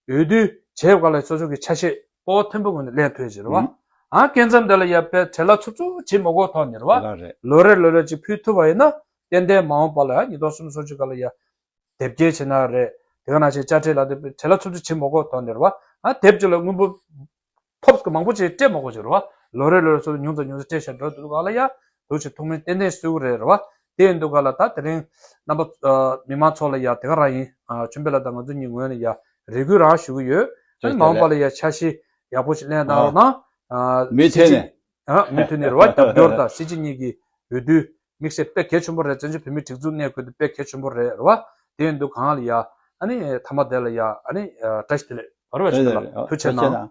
བསྡུ་བྱས་པ་ལ་སོ་སོ་གི་ཆ་ཤས་སྤོབས་པ་མཐོན་པོ་ངང་ནས་ལེན་ཐུབ་ཡ་ཅིག་རེད་བ། ཨང་། ཨ་སྐབས་མཚམས་དེ་ལ་ཡ་དཔེ་བྲེལ་བ་འཚུབ་འཚུབ་བྱེད་མ་དགོས་ཐོག་ནས་རེད་བ། ལགས་རེད། ལོ་རེ་ལོ་རེ་ཅིག་ཕུལ་ཐུབ་པ་ཡིན་ན་ཏན་ཏན་མ་འོངས་པ་ལ་ཡ་ཉིས་སྟོང་སུམ་ཅུ་སོ་གཅིག་སྐབས་ལ་ཡ་དེབ་སྐྱེལ་བྱེད་ན་རེད། དེ་ག་ནང་བཞིན་དཔྱ་ཁྲལ་ལག་དེབ་བྲེལ་བ་འཚུབ་འཚུབ་བྱེད་མ་དགོས་ཐོག་ནས་རེད་བ། ཨ་དེབ་ཅིག་ལ་དངུལ་འབོར་ཐོབ་ཀྱི་མང་པོ་ཅིག་སྤྲད་མ་དགོས་ཅིག་རེད་བ། ལོ་རེ་ལོ་རེ་སོ་སོ་ཉུང་ཙམ་ཉུང་ཙམ་སྤྲད་བཞག་འགྲོ་འདུག་ག་ལ་ཡ་འདུག་ཅིག་ཐུགས་སྨོན་ཏན་ཏན་གསོས་ཀྱི་རེད་རེད་བ། དེ་ཡིན་དུས་ག་ལ་ད་དེ་རིང་རྣམ་པ་ཨ་མི་མང་ཚོ་ལ་ཡ་དེ་ག་རང་ཡིན། ཨ་ཆོས་འཕེལ་ལགས་དང་ང་ཚོ་གཉིས་ངོས་ནས་ཡ་རེ་སྐུལ་རང་ཞུ་གི་ཡོད། ཨ་ནི་མ་འོངས་པ་ལ་ཡ་འཆར་གཞི་ཡག་པོ་ཞིག་ལེན་གནང་རོགས་གནང་། ཨ་མུ་མཐུད་ནས། ཨ་མུ་མཐུད་ནས་རེད་བ། རྒྱབ་སྐྱོར་དང་སྲིད་སྤྱི་གཉིས་ཀྱི་འོས་བསྡུ་དམིགས་བསལ་དཔེ་གལ་ཆེན་པོ་རེད། བཙན་བྱོལ་བོད་མིའི་སྒྲིག་འཛུགས་གནས་སྐབས་དེ་དཔེ་གལ་ཆེན་པོ་རེད་རེད་བ། དེ་ཡིན་དུས་གང་ལ་ཡ་ཨ་ནི་མཐའ་མ་དེ་ལ་ཡ་ཨ་ནི་ཨ་བཀྲ་ཤིས་བདེ་ལེགས་བར་བ་ཞིག་ལ་ཐུགས་རྗེ་གནང་།